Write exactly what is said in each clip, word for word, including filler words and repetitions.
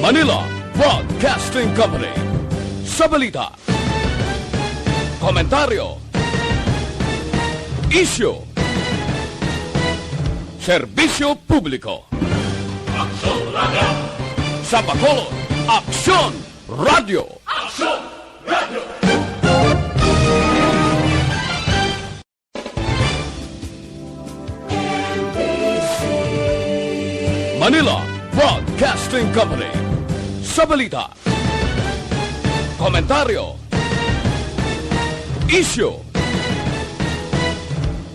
Manila Broadcasting Company. Sa balita, komentaryo, isyu, serbisyo publiko. Aksyon Radio! Sa Bacolod, Aksyon Radio! Aksyon Radio! Manila Broadcasting Company. Sa balita, komentaryo, isyu,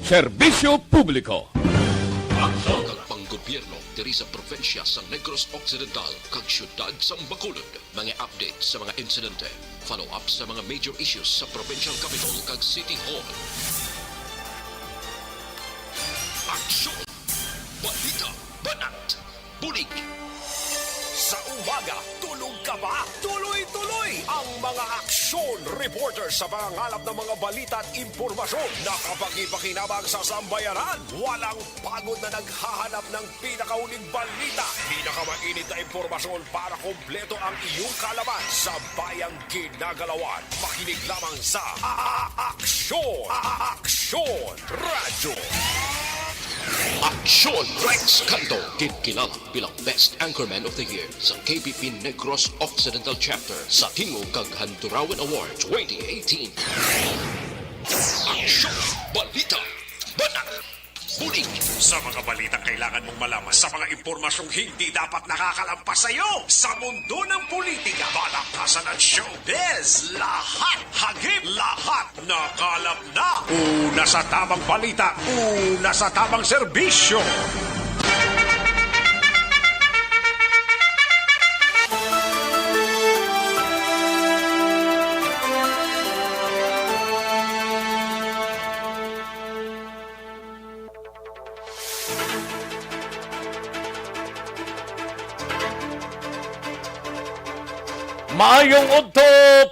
serbisyo publiko. Ang panggobyerno diri sa probinsya sa Negros Occidental kag siyudad sa Bacolod. Mga update sa mga insidente, follow-up sa mga major issues sa provincial capital kag city hall. Aksyon! Balita! Banat! Bulig! Sa umaga, tulog ka ba? Tuloy-tuloy ang mga aksyon reporter sa pangangalap ng mga balita at impormasyon na kapakipakinabang sa sambayanan. Walang pagod na naghahanap ng pinakauling balita, pinakamainit na impormasyon para kompleto ang iyong kaalaman sa bayang ginagalawan. Makinig lamang sa A-, A-, Aksyon, A-, A-, Aksyon Radyo. Aksyon Rex Canto, ginkilala bilang Best Anchorman of the Year sa K B P Negros Occidental Chapter sa Tingog kag Handurawan Award twenty eighteen. Aksyon! Balita! Banat! Bulig! Sa mga balitang kailangan mong malaman, sa mga impormasyong hindi dapat nakakalampas sa iyo, sa mundo ng politika, balakasan at showbiz, lahat, hagip, lahat, nakalap na. Una sa tamang balita, una sa tamang serbisyo. Maayong udto,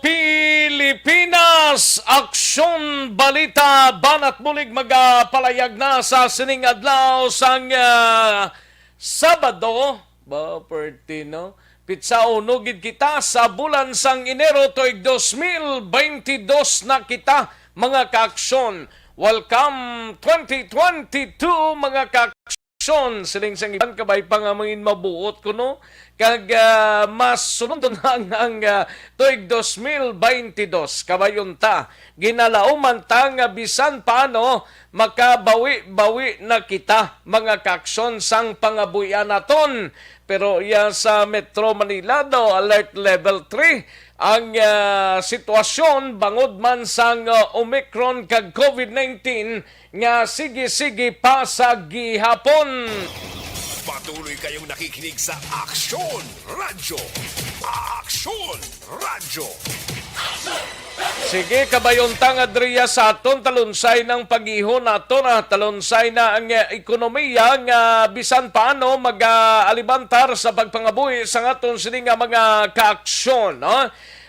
Pilipinas! Aksyon, balita, banat bulig magapalayag na sa sining adlaw sang, ah, Sabado. Ba, pwerte, no? Pitsa uno gid kita sa bulan sang Enero tuig dos mil baynte dos na kita, mga kaaksyon. Welcome twenty twenty-two, mga kaaksyon. Siling sang iban, kabay pa nga mangin mabuot ko, no? Kag, ah, mas sunod na ang, ang, ah, tuig dos mil baynte dos. Kabay unta, ginalauman ta nga bisan paano, makabawi-bawi na kita, mga kaaksyon, sang pangabuhian naton. Pero iya sa Metro Manila daw, alert level three ang, ah, sitwasyon bangod man sang, ah, Omicron kag COVID nineteen nga sige-sige pa sa gihapon. Patuloy kayong nakikinig sa Aksyon Radyo. Aksyon Radyo. Sige, kabay unta nga diriya sa aton, talunsay nang pag-ihon nato na, talunsay na ang, eh, ekonomiya nga bisan paano mag-aalibantar sa pagpangabuhi sa aton sini nga mga kaaksyon, no?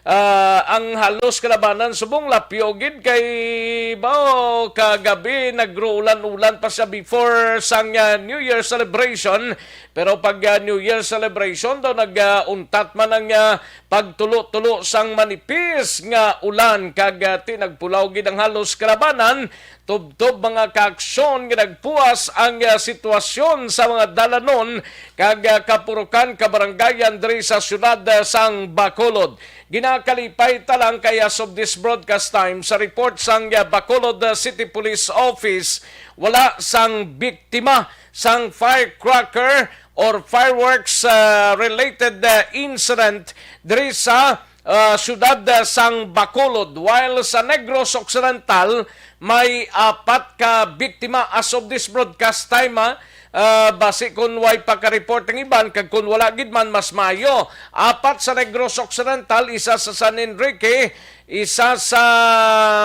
Ah, ang halos kalabanan subong lapyo gid kay, bao, kagabi nagruulan-ulan pa siya before sang, ah, New Year celebration. Pero pag, ah, New Year celebration daw, nag, ah, untat man ang, ah, pagtulo-tulo sang manipis nga ulan kag, ah, tinagpulaw gid ang halos kalabanan, tubtob mga kaaksyon nga nagpuas ang, ah, sitwasyon sa mga dalanon kag, ah, kapurukan, kabarangayan diri sa siyudad, ah, sang Bacolod. Ginakalipay ta lang kay as of this broadcast time, sa report sang, ah, Bacolod, ah, City Police Office, wala sang biktima sang firecracker or fireworks, ah, related, ah, incident diri sa, ah, siyudad, ah, sang Bacolod, while sa Negros Occidental may apat ka biktima as of this broadcast time, ah. Ah, basi kun way pa ka-report ang iban, kag kun wala gid man, mas maayo. Apat sa Negros Occidental, isa sa San Enrique, isa sa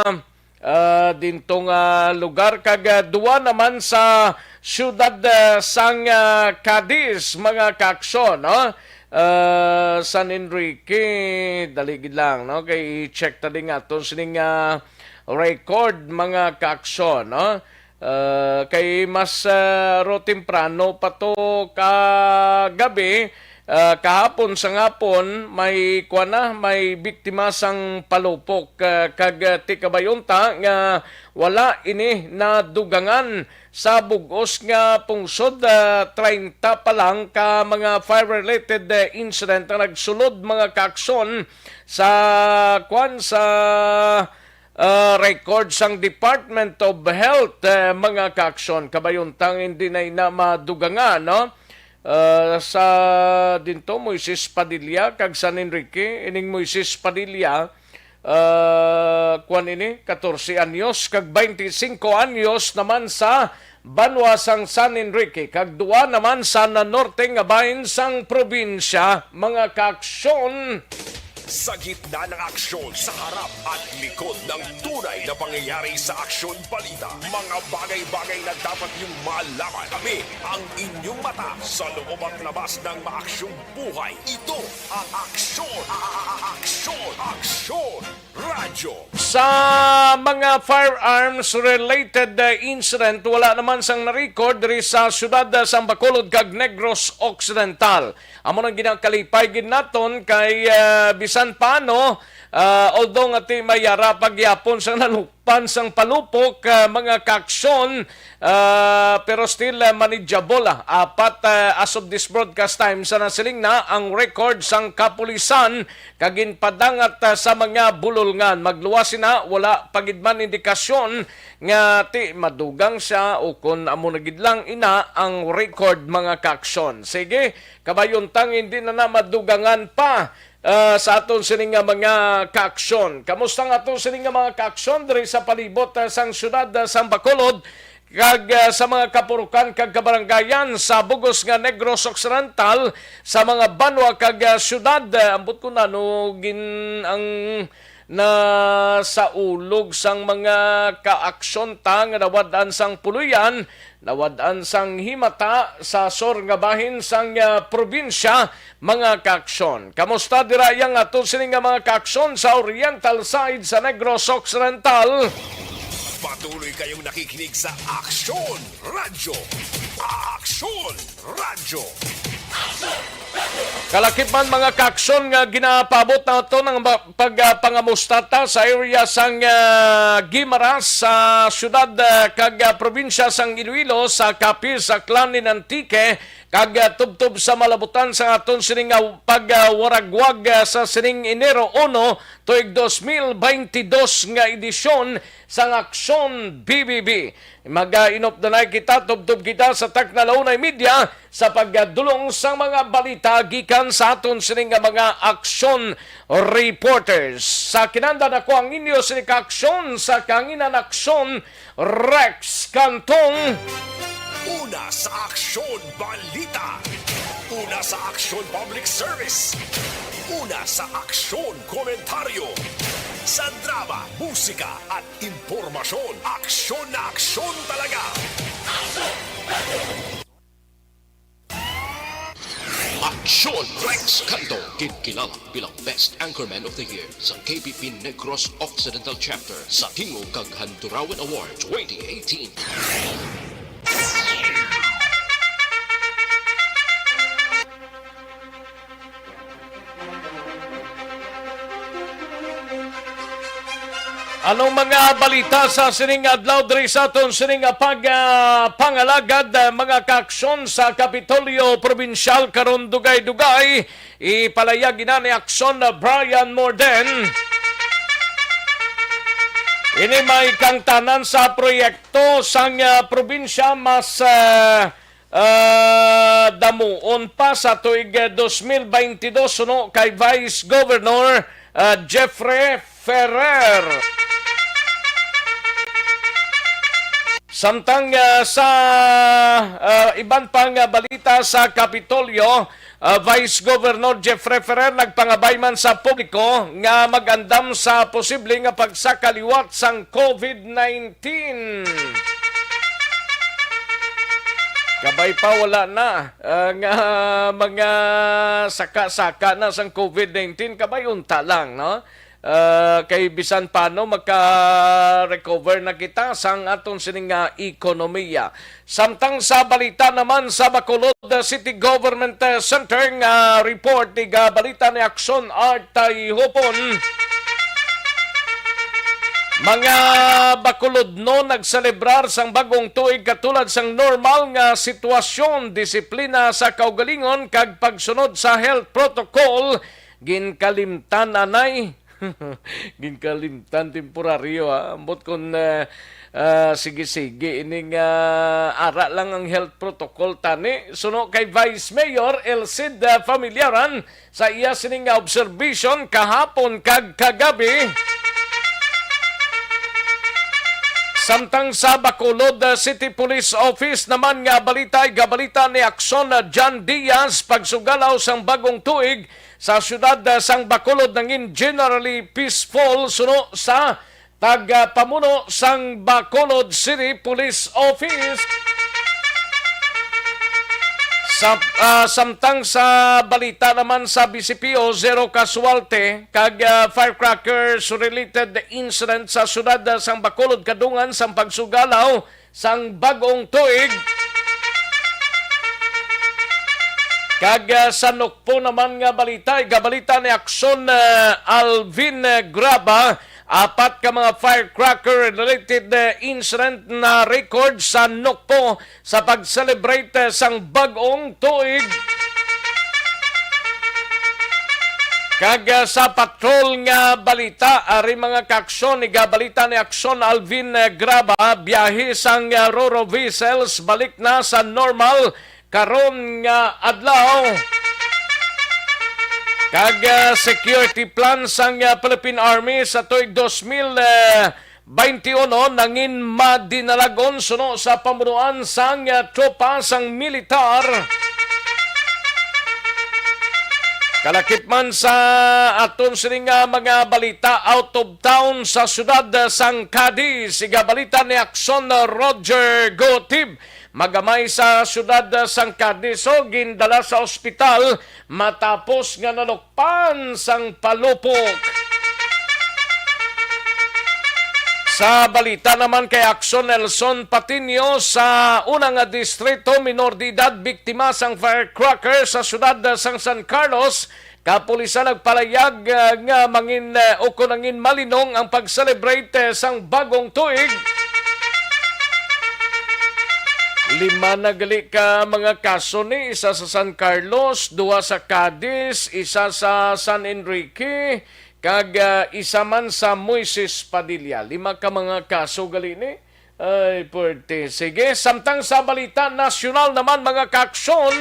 ah, dinto nga lugar, kag, ah, duwa naman sa siyudad, ah, sang, ah, Cadiz, mga kaaksyon, no? Ah, San Enrique, dali gid lang, no? Kay i-check ta din nga aton sining, ah, record, mga kaaksyon, no? Ah, kay mas, ah, ro temprano pa to kagabi, Ah, kahapon sa ngapon, may kuwan na, may biktima sang palupok, ah, kag, ah, ti kabay unta nga wala ini nadugangan sa bug-os nga pungsod. Ah, treinta pa lang ka mga fire-related, ah, incident ang nagsulod, mga kaaksyon, sa kuwan, sa ah, record sang Department of Health, eh, mga kaaksyon. Kabay unta nga hindi na ina madugangan, no? Ah, sa dinto, Moises Padilla kag San Enrique, ining Moises Padilla, ah, kuwan ini, katorse anyos, kag twenty-cinco anyos naman sa banwa sang San Enrique, kag duwa naman sa nanorte nga bahin sang probinsya, mga kaaksyon. Sa gitna ng aksyon, sa harap at likod ng tunay na pangyayari sa Aksyon Balita, mga bagay-bagay na dapat niyong malaman. Kami ang inyong mata sa loob at labas ng maaksyong buhay. Ito ang Aksyon, a-, a-, a-, Aksyon, Aksyon Radyo. Sa mga firearms-related, uh, incident, wala naman sang na-record diri sa siyudad, uh, sang Bacolod kag Negros Occidental. Amo nang ginakalipay gid naton kay, ah, bisan paano, ah, although nga ti may yara pa gyapon sang nalukpan sang palupok, ah, mga kaaksyon, ah, pero still, ah, manageable, ah. Apat, ah, as of this broadcast time, sa nasiling na ang record sang kapulisan kag ginpadangat, ah, sa mga bulolngan. Magluwas sina, wala pa gid man indikasyon nga ti madugang siya o kon amo na gid lang ina ang record, mga kaaksyon. Sige, kabay unta nga hindi na na madugangan pa, ah, sa aton sini nga mga kaaksyon. Kamusta ang aton sini nga mga kaaksyon diri sa palibot, ah, sang siyudad, ah, sang Bacolod, kag, ah, sa mga kapurukan kag kabarangayan sa bug-os nga Negros Occidental, sa mga banwa kag, ah, siyudad? Ah, ambot ko na, no, gin-, ang nasaulog sang mga kaaksyon ta nga nawad-an sang puloy-an, nawad-an sang himata sa sur nga bahin sang, ah, probinsya, mga kaaksyon. Kamusta dira ang aton sini nga mga kaaksyon sa oriental side sa Negros Occidental? Patuloy kayong nakikinig sa Aksyon Radyo. Aksyon Radyo. Kalakip man, mga kaaksyon, nga ginapaabot naton ang ba-, pag, ah, pangamusta ta sa area sang, ah, Guimaras, sa siyudad, ah, kag, ah, probinsya sang Iloilo, sa Capiz, Aklan, and Antique, kag, ah, tubtob sa malabutan sa aton sining, ah, pag, ah, waragwag, ah, sa sining Enero uno, tuig dos mil baynte dos nga edisyon sang Aksyon B B B. Mag-inop na kita, tubtob kita sa takna la una y media sa pagdulong sang mga balita gikan sa aton sini nga mga aksyon reporters. Sa kinanda, ako ang inyo sini ka aksyon sa Kahanginan Aksyon, Rex Cantong. Una sa Aksyon Balita. Una sa Aksyon Public Service. Una sa Aksyon Komentaryo. Sa drama, musika, at impormasyon, aksyon na aksyon talaga. Aksyon Rex Canto, ginkilala bilang Best Anchorman of the Year sa K P P Negros Occidental Chapter sa Tingog kag Handurawan Award twenty eighteen. Anong mga balita sa sining adlaw diri sa aton sining pag, ah, pangalagad, ah, mga kaaksyon sa Kapitolyo Probinsyal karon? Dugay-dugay, ipalayag ina ni Aksyon, ah, Brian Morden. Ini may kangtanan sa proyekto sang, ah, probinsya mas, ah, ah, damuon pa sa tuig, eh, dos mil baynte dos, suno kay Vice Governor, ah, Jeffrey Ferrer. Samtang, ah, sa, ah, iban pang, ah, balita sa Kapitolyo, ah, Vice Governor Jeffrey Ferrer nagpangabay man sa publiko nga mag-andam sa posible nga pagsaka liwat sang COVID nineteen. Kabay pa wala na, ah, nga mga saka-saka na sang COVID nineteen, kabay unta lang, no? Ah, kay bisan paano maka-recover na kita sang aton sining nga ekonomiya. Samtang sa balita naman sa Bacolod, ah, City Government, ah, Center nga report, igabalita ni Action Art Tayhupon. Mga Bacolodnon nagselebrar sang bagong tuig katulad sang normal nga sitwasyon, disiplina sa kaugalingon kag pagsunod sa health protocol. Ginkalimtan, anay. Ginkalimtan temporaryo, ha. Ambot kon, ah, ah, sige-sige ining, ah, ara lang ang health protocol tani. Suno kay Vice Mayor Elcid, ah, Familiaran sa iya sining nga observation kahapon kag kagabi. Samtang sa Bacolod, ah, City Police Office naman nga balita, igabalita ni Action, ah, John Diaz, pagsugalaw sang bagong tuig sa siyudad, ah, sang Bacolod nangin generally peaceful suno sa tagapamuno sang Bacolod City Police Office. Sa, ah, samtang sa balita naman sa B C P O, zero casualty kag, ah, firecrackers related incident sa siyudad, ah, sang Bacolod kadungan sang pagsugalaw sang bagong tuig. Kag, ah, sa Nokpo naman nga balita, igabalita ni Action, ah, Alvin, ah, Graba, apat ka mga firecracker-related, ah, incident na record sa Nokpo sa pag-celebrate, ah, sang bagong tuig. Kag, ah, sa patrol nga balita, ari mga kaaksyon, igabalita ni Aksyon Alvin, eh, Graba, biyahe sang, ah, Roro vessels balik na sa normal karon nga adlaw. Kag, ah, security plan sang, ah, Philippine Army sa tuig dos mil, eh, twenty-one nangin madinalagon suno sa pamunuan sang, ah, tropa sang militar. Kalakip man sa aton sini nga mga balita out of town, sa siyudad, ah, sang Cadiz, igabalita ni Action Roger Gotib. Magamay sa siyudad, ah, sang Cadiz, so gindala sa ospital matapos nga nalukpan sang palupok. Sa balita naman kay Action Nelson Patiño, sa una nga distrito, minor de edad biktima sang firecracker sa siyudad sang San Carlos. Kapulisan nagpalayag, ah, nga mangin, ah, o kon nangin malinong ang pag-celebrate, eh, sang bagong tuig. Lima na gali ka mga kaso ni, isa sa San Carlos, duha sa Cadiz, isa sa San Enrique, kag, ah, isa man sa Moises Padilla. Lima ka mga kaso gali ni. Ay, puwerte. Sige, samtang sa balita nasyonal naman, mga kaaksyon,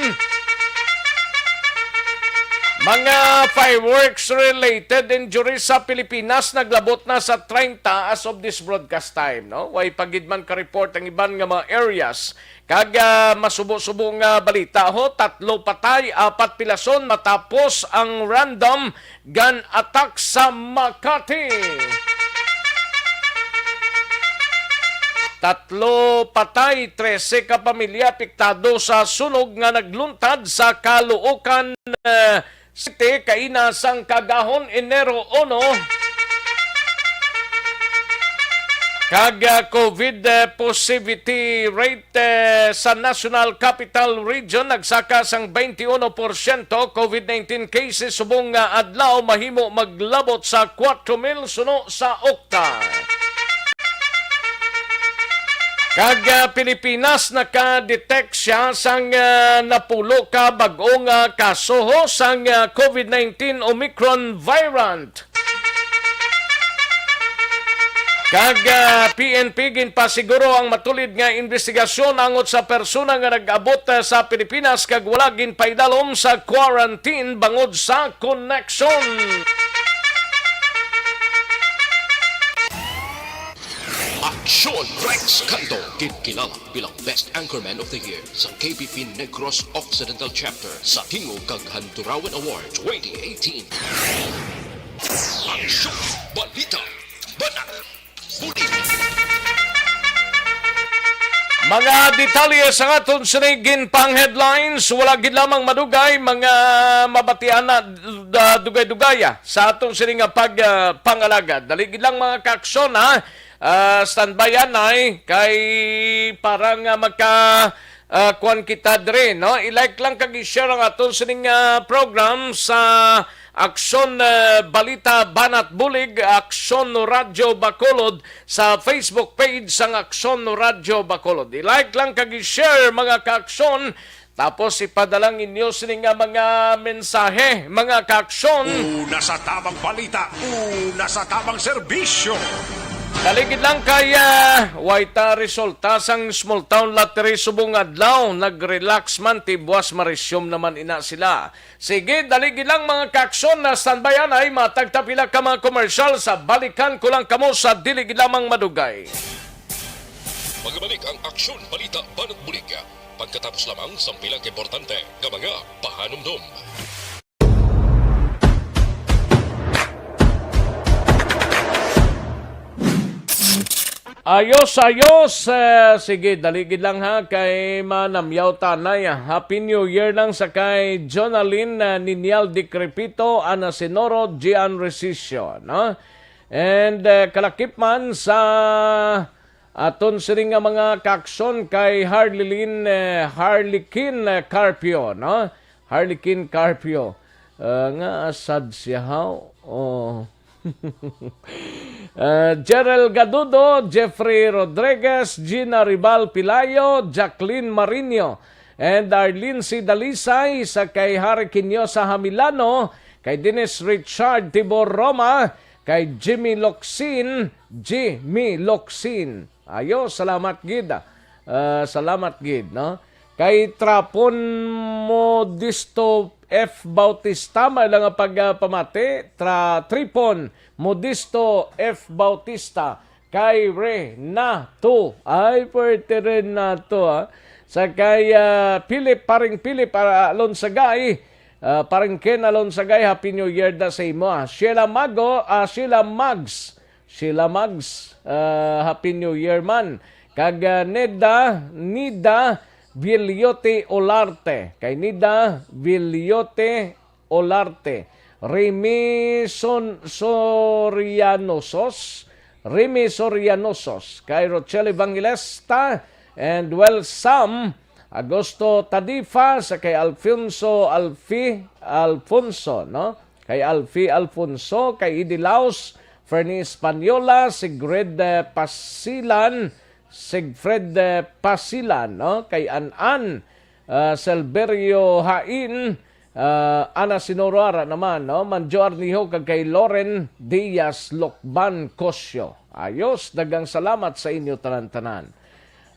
mga fireworks-related injuries sa Pilipinas naglabot na sa treinta as of this broadcast time, no? Way pa gid man ka-report ang iban nga mga areas. Kag, ah, masubo-subo nga balita, ho, tatlo patay, apat pilason matapos ang random gun attack sa Makati. Tatlo patay, trese ka pamilya apektado sa sunog nga nagluntad sa Caloocan, eh, City kaina sang kagahon, Enero uno. Kag, ah, COVID, eh, positivity rate, eh, sa National Capital Region nagsaka sang twenty-one porsyento, COVID nineteen cases subong nga adlaw mahimo maglabot sa kwatro mil suno sa okta. Kag, ah, Pilipinas naka-detect siya sang, ah, napulo ka bag-ong, ah, kaso, ho, sang, ah, COVID nineteen Omicron variant. Kag, ah, P N P ginpasiguro ang matulid nga investigasyon angot sa persona nga nag-abot, ah, sa Pilipinas kag wala ginpaidalom sa quarantine bangod sa connection. Aksyon Rex Canto, ginkilala bilang Best Anchorman of the Year sa K B P Negros Occidental Chapter sa Tingog kag Handurawan Award twenty eighteen. Aksyon! Balita! Banat! Buti! Mga detalye sa aton sini ginpang headlines, wala gid lamang madugay, mga mabatian na, da-, dugay-dugaya sa aton sini nga pag, ah, pangalagad. Dali gid lang, mga kaaksyon, ha. Ah, standby anay kay para nga maka, ah, kuwan kita diri, no? I-like lang kag i-share ang aton sining, ah, program sa Aksyon, ah, Balita Banat Bulig, Aksyon Radyo Bacolod, sa Facebook page sang Aksyon Radyo Bacolod. I-like lang kag i-share, mga kaaksyon. Tapos ipadala ang inyo sini nga mga mensahe, mga kaaksyon. Una sa tabang balita, una sa tabang serbisyo. Dali gid lang kay, ah, way ta resulta sang small town lottery subong adlaw. Nag-relax man, ti buwas ma-resume naman ina sila. Sige, dali gid lang, mga kaaksyon, na standby anay, matag ta pila ka mga commercial sa balikan ko lang kamo sa dili gid lamang madugay. Magabalik ang Aksyon Balita Banat Bulig pagkatapos lamang sang pila ka importante nga mga pahanumdom. Ayos, ayos. Eh, sige, dali gid lang ha, kay manamyaw tanay. Happy New Year lang sa kay Jonalyn, eh, Ninial Decrepito, Ana Sinoro, Gian Resisio, no? And, eh, kalakip man sa aton sini nga mga kaaksyon kay Harlilin, eh, Harlequin, eh, Carpio, no? Harlequin Carpio. Ah, nga asad siya, haw? Oh. Ah, Jerel Gadudo, Jeffrey Rodriguez, Gina Ribal Pilayo, Jacqueline Marinho, and Arlene C. Dalisay, sa kay Harry Quiniosa Hamilano, kay Dennis Richard Tibor Roma, kay Jimmy Locsin, Jimmy Locsin. Ayo, salamat gid. Ah, salamat gid, no? Kay Trapon Modisto F. Bautista, may lang nga pagpamati. Tra-, Tripon Modisto F. Bautista, kay Renato. Ay, pwerte Renato, ah. Sa kay, ah, Philip, paring Philip, ah, Alonsagay. Ah, paring Ken Alonsagay, Happy New Year da sa imo, ah. Sheila Mago, ah, Sheila Mags. Sheila Mags, ah, Happy New Year man. Kag, ah, Neda, Nida Villote Olarte. Kay Nida Villote Olarte. Remy Son-, Sorianosos. Remy Sorianosos. Kay Rochelle Evangelista. And well, Sam Agosto Tadifa, sa kay Alfonso Alfi Alfonso, no? Kay Alfi Alfonso, kay Idi Laos, Fernie Española, Sigrid, eh, Pasilan, Sigfred, eh, Pasilan, no? Kay An-an, ah, Silverio Hain, ah, Ana Sinoro ara naman, no? Manjo Arnijo kag kay Loren Diaz Lokban Cosio. Ayos, daghang salamat sa inyo tanan-tanan.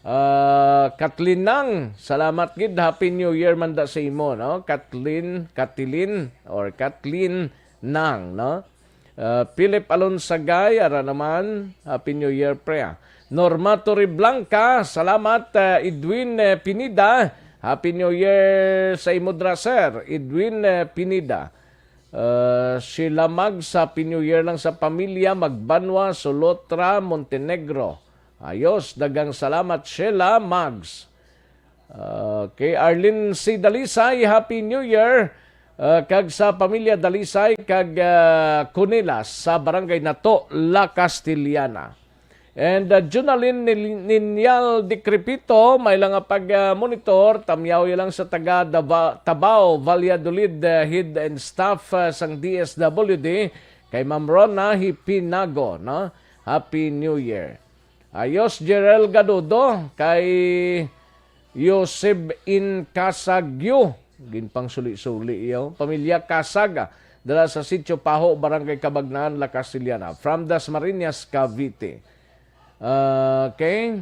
Ah, Kathleen Nang, salamat gid. Happy New Year man da sa imo, no? Kathleen, Kathleen, or Kathleen Nang, no? Ah, Philip Alonsagay, ara naman, Happy New Year, pre, ah. Norma Torreblanca, salamat. Ah, Edwin, eh, Pineda, Happy New Year sa imo dra, sir. Edwin, eh, Pineda. Ah, Sheila Mags, Happy New Year lang sa pamilya, Magbanwa, Solotra, Montenegro. Ayos, daghang salamat, Sheila Mags. Ah, kay Arlene C. Dalisay, Happy New Year. Ah, kag sa pamilya Dalisay kag, ah, Cunilas sa Barangay Nato, La Castellana. And, ah, Junalyn Nil-, Ninyal Decrepito, may lang nga pag, ah, monitor, tamyaw ya lang sa taga Dava-, Tabao, Valladolid, ah, head and staff, ah, sang D S W D, kay Ma'am Rona Hipinago, no? Happy New Year. Ayos, Jerel Gadudo, kay Yoseb in Casagyo. Ginpangsuli-suli, yo. Pamilya Casag, dala sa Sitio Paho, Barangay Cabagnaan, La Castellana. From Dasmariñas, Cavite. Okay.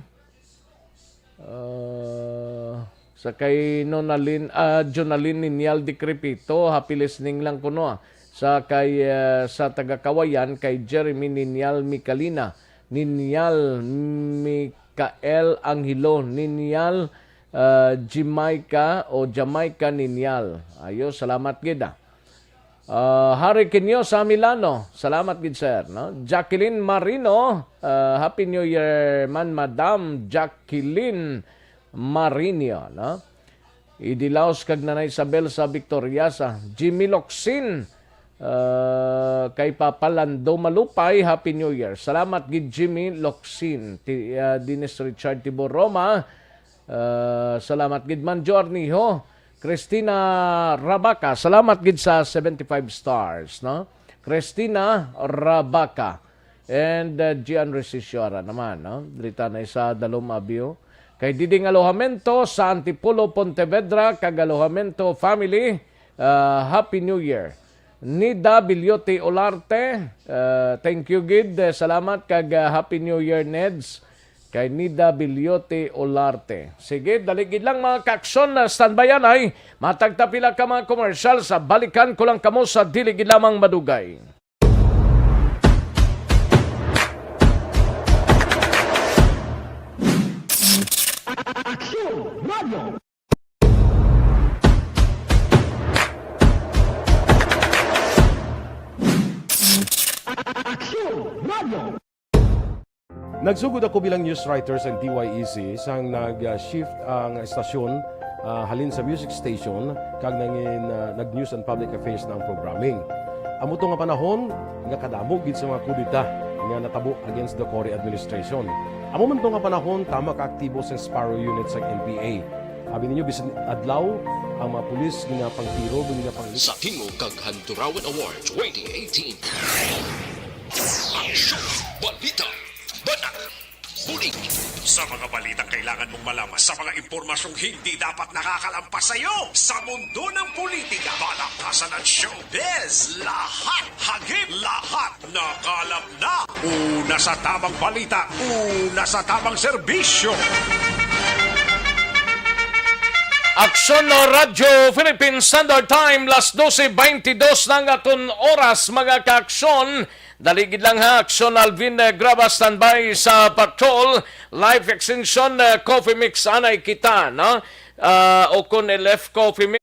Ah, sa kay Nonalin, ah, Jonalyn Ninyal Decrepito, happy listening lang kuno, ah. Sa kay, ah, sa taga Kawayan, kay Jeremy Ninyal Micalina, Ninyal Micael Angelo, Ninyal, ah, Jamaica o Jamaica Ninyal. Ayo, salamat gid, ah. Ah, Harry Quiniosa Milano, salamat gid, sir, no? Jacqueline Marino, ah, Happy New Year man, Madam Jacqueline Marino, no? Idilaos kag Nanay Isabel sa Victoriasa. Jimmy Locsin, ah, kay Papa Lando Malupay, Happy New Year. Salamat gid, Jimmy Locsin. Ti-, ah, Dennis Richard Tibor Roma, ah, salamat gid, Manjo Arnijo. Christina Rabaca, salamat gid sa seventy-five stars, no? Christina Rabaca and, uh, Gian Resisiora naman, no? Diri ta na sa Dalom Abyo. Kay Diding Alojamento sa Antipolo, Pontevedra, kag Alojamento family, uh, Happy New Year. Nida Bilyote Olarte, uh, thank you gid, uh, salamat kag, uh, Happy New Year, Neds. Kay Nida Bilyote Olarte. Sige, dali gid lang, mga kaaksyon, na standby anay. Matag ta pila ka mga komersyal sa balikan ko lang kamo sa dili gid lamang madugay. Aksyon Radio. Nagsugod ako bilang news writer sa D Y E C sang nag-shift ang estasyon, ah, halin sa music station kag nangin, ah, nag-news and public affairs na ang programming. Amo to nga panahon nga kadamo gid sa mga kudeta nga natabo against the Cory administration. Amo man to nga panahon tama ka aktibo sang Sparrow Unit sang N P A. Abi ninyo, bisan adlaw, ang mga pulis ginapangtiro, ginapang- Sa Tingog kag Handurawan Award twenty eighteen. Aksyon! Balita! Banat! Bulig! Sa mga balitang kailangan mong malaman, sa mga impormasyong hindi dapat nakakalampas sa iyo, sa mundo ng politika, balakasan at showbiz, lahat hagip, lahat nakalap na. Una sa tamang balita, una sa tamang serbisyo. Aksyon Radyo Philippine Standard Time, las doce veintidós na ang aton oras, mga kaaksyon. Dali gid lang ha, Aksyon Alvin, eh, Graba, standby sa patrol. Life Extension, eh, Coffee Mix, anay kita, no? Ah, o kun L F Coffee Mix.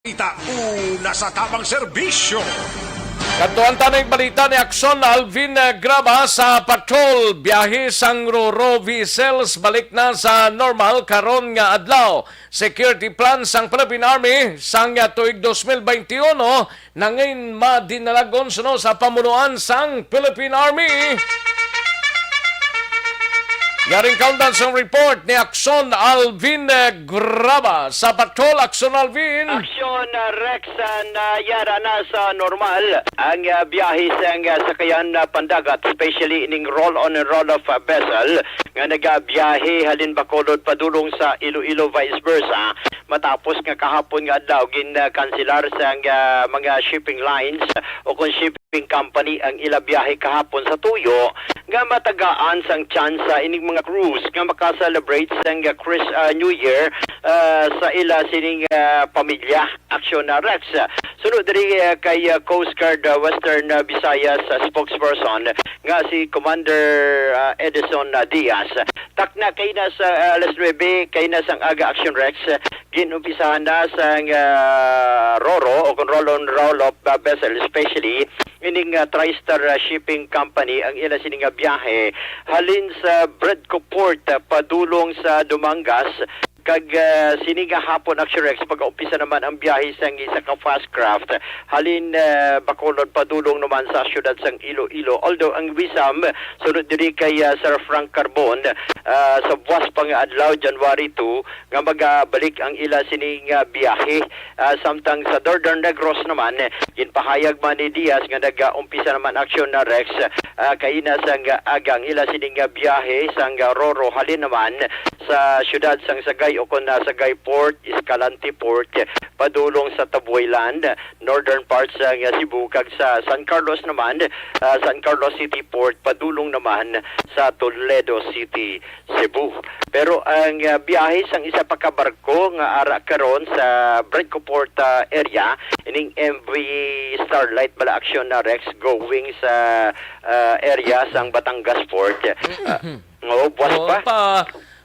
Balita, una sa tamang serbisyo. Kadtuan ta na ang balita ni Aksyon Alvin, eh, Graba sa patrol. Biyahe sang Roro vessels balik na sa normal karon nga adlaw. Security plan sang Philippine Army sang, ah, tuig dos mil beintiuno nangin madinalagon suno sa pamunuan sang Philippine Army. Yaring kaundan sang report ni Aksyon Alvin, eh, Graba. Sa patrol, Aksyon Alvin. Aksyon, ah, Rex, ah, nayara na sa normal ang, ah, biyahe sang, ah, sakayan, ah, pandagat, especially ning roll-on and roll-off, ah, vessel nga nagabiyahe halin Bacolod padulong sa Iloilo, vice versa, matapos nga kahapon nga adlaw ginkanselar sang, ah, mga shipping lines o kon shipping company ang ila biyahe kahapon sa tuyo nga matagaan sang tsansa ining mga cruise nga maka-celebrate sang, ah, Chris-, ah, New Year, ah, sa ila sining, ah, pamilya. Aksyon na, Rex. Sunod diri, ah, kay, ah, Coast Guard, ah, Western, ah, Visayas, ah, spokesperson nga si Commander, ah, Edison, ah, Diaz. Takna kay na sa, ah, alas nuebe, kay na sang aga, Aksyon Rex, ginumpisahan na sang, ah, Roro o kon roll-on roll-off, ah, vessel, especially ining, ah, TriStar, ah, Shipping Company ang ila sini nga biyahe halin sa Bredco Port, ah, padulong sa Dumangas, Kag, ah, sini nga hapon, Action Rex, mag-umpisa naman ang biyahe sang isa ka fast craft halin, ah, Bacolod padulong naman sa siyudad sang Iloilo. Although ang WISAM sunod diri kay, ah, Sir Frank Carbon, ah, sa buwas pa nga adlaw, January two, nga magabalik ang ila sini nga biyahe. Ah, samtang sa Northern Negros naman, ginpahayag man ni Diaz nga nag-umpisa naman, Action Rex, ah, kaina sang aga ang ila sini nga biyahe sang Roro halin naman sa siyudad sang Sagay o kon, ah, Sagay Port, Escalante Port, padulong sa Tabuaylan, northern parts sang Cebu, kag sa San Carlos naman, ah, San Carlos City Port, padulong naman sa Toledo City, Cebu. Pero ang, ah, biyahe sang isa pa ka barko nga ara karon sa Bridco Port, ah, area, ining M V Starlight bala, Action Rex, going sa, ah, area sang Batangas Port. Ah, oo, buwas Oo, pa. pa,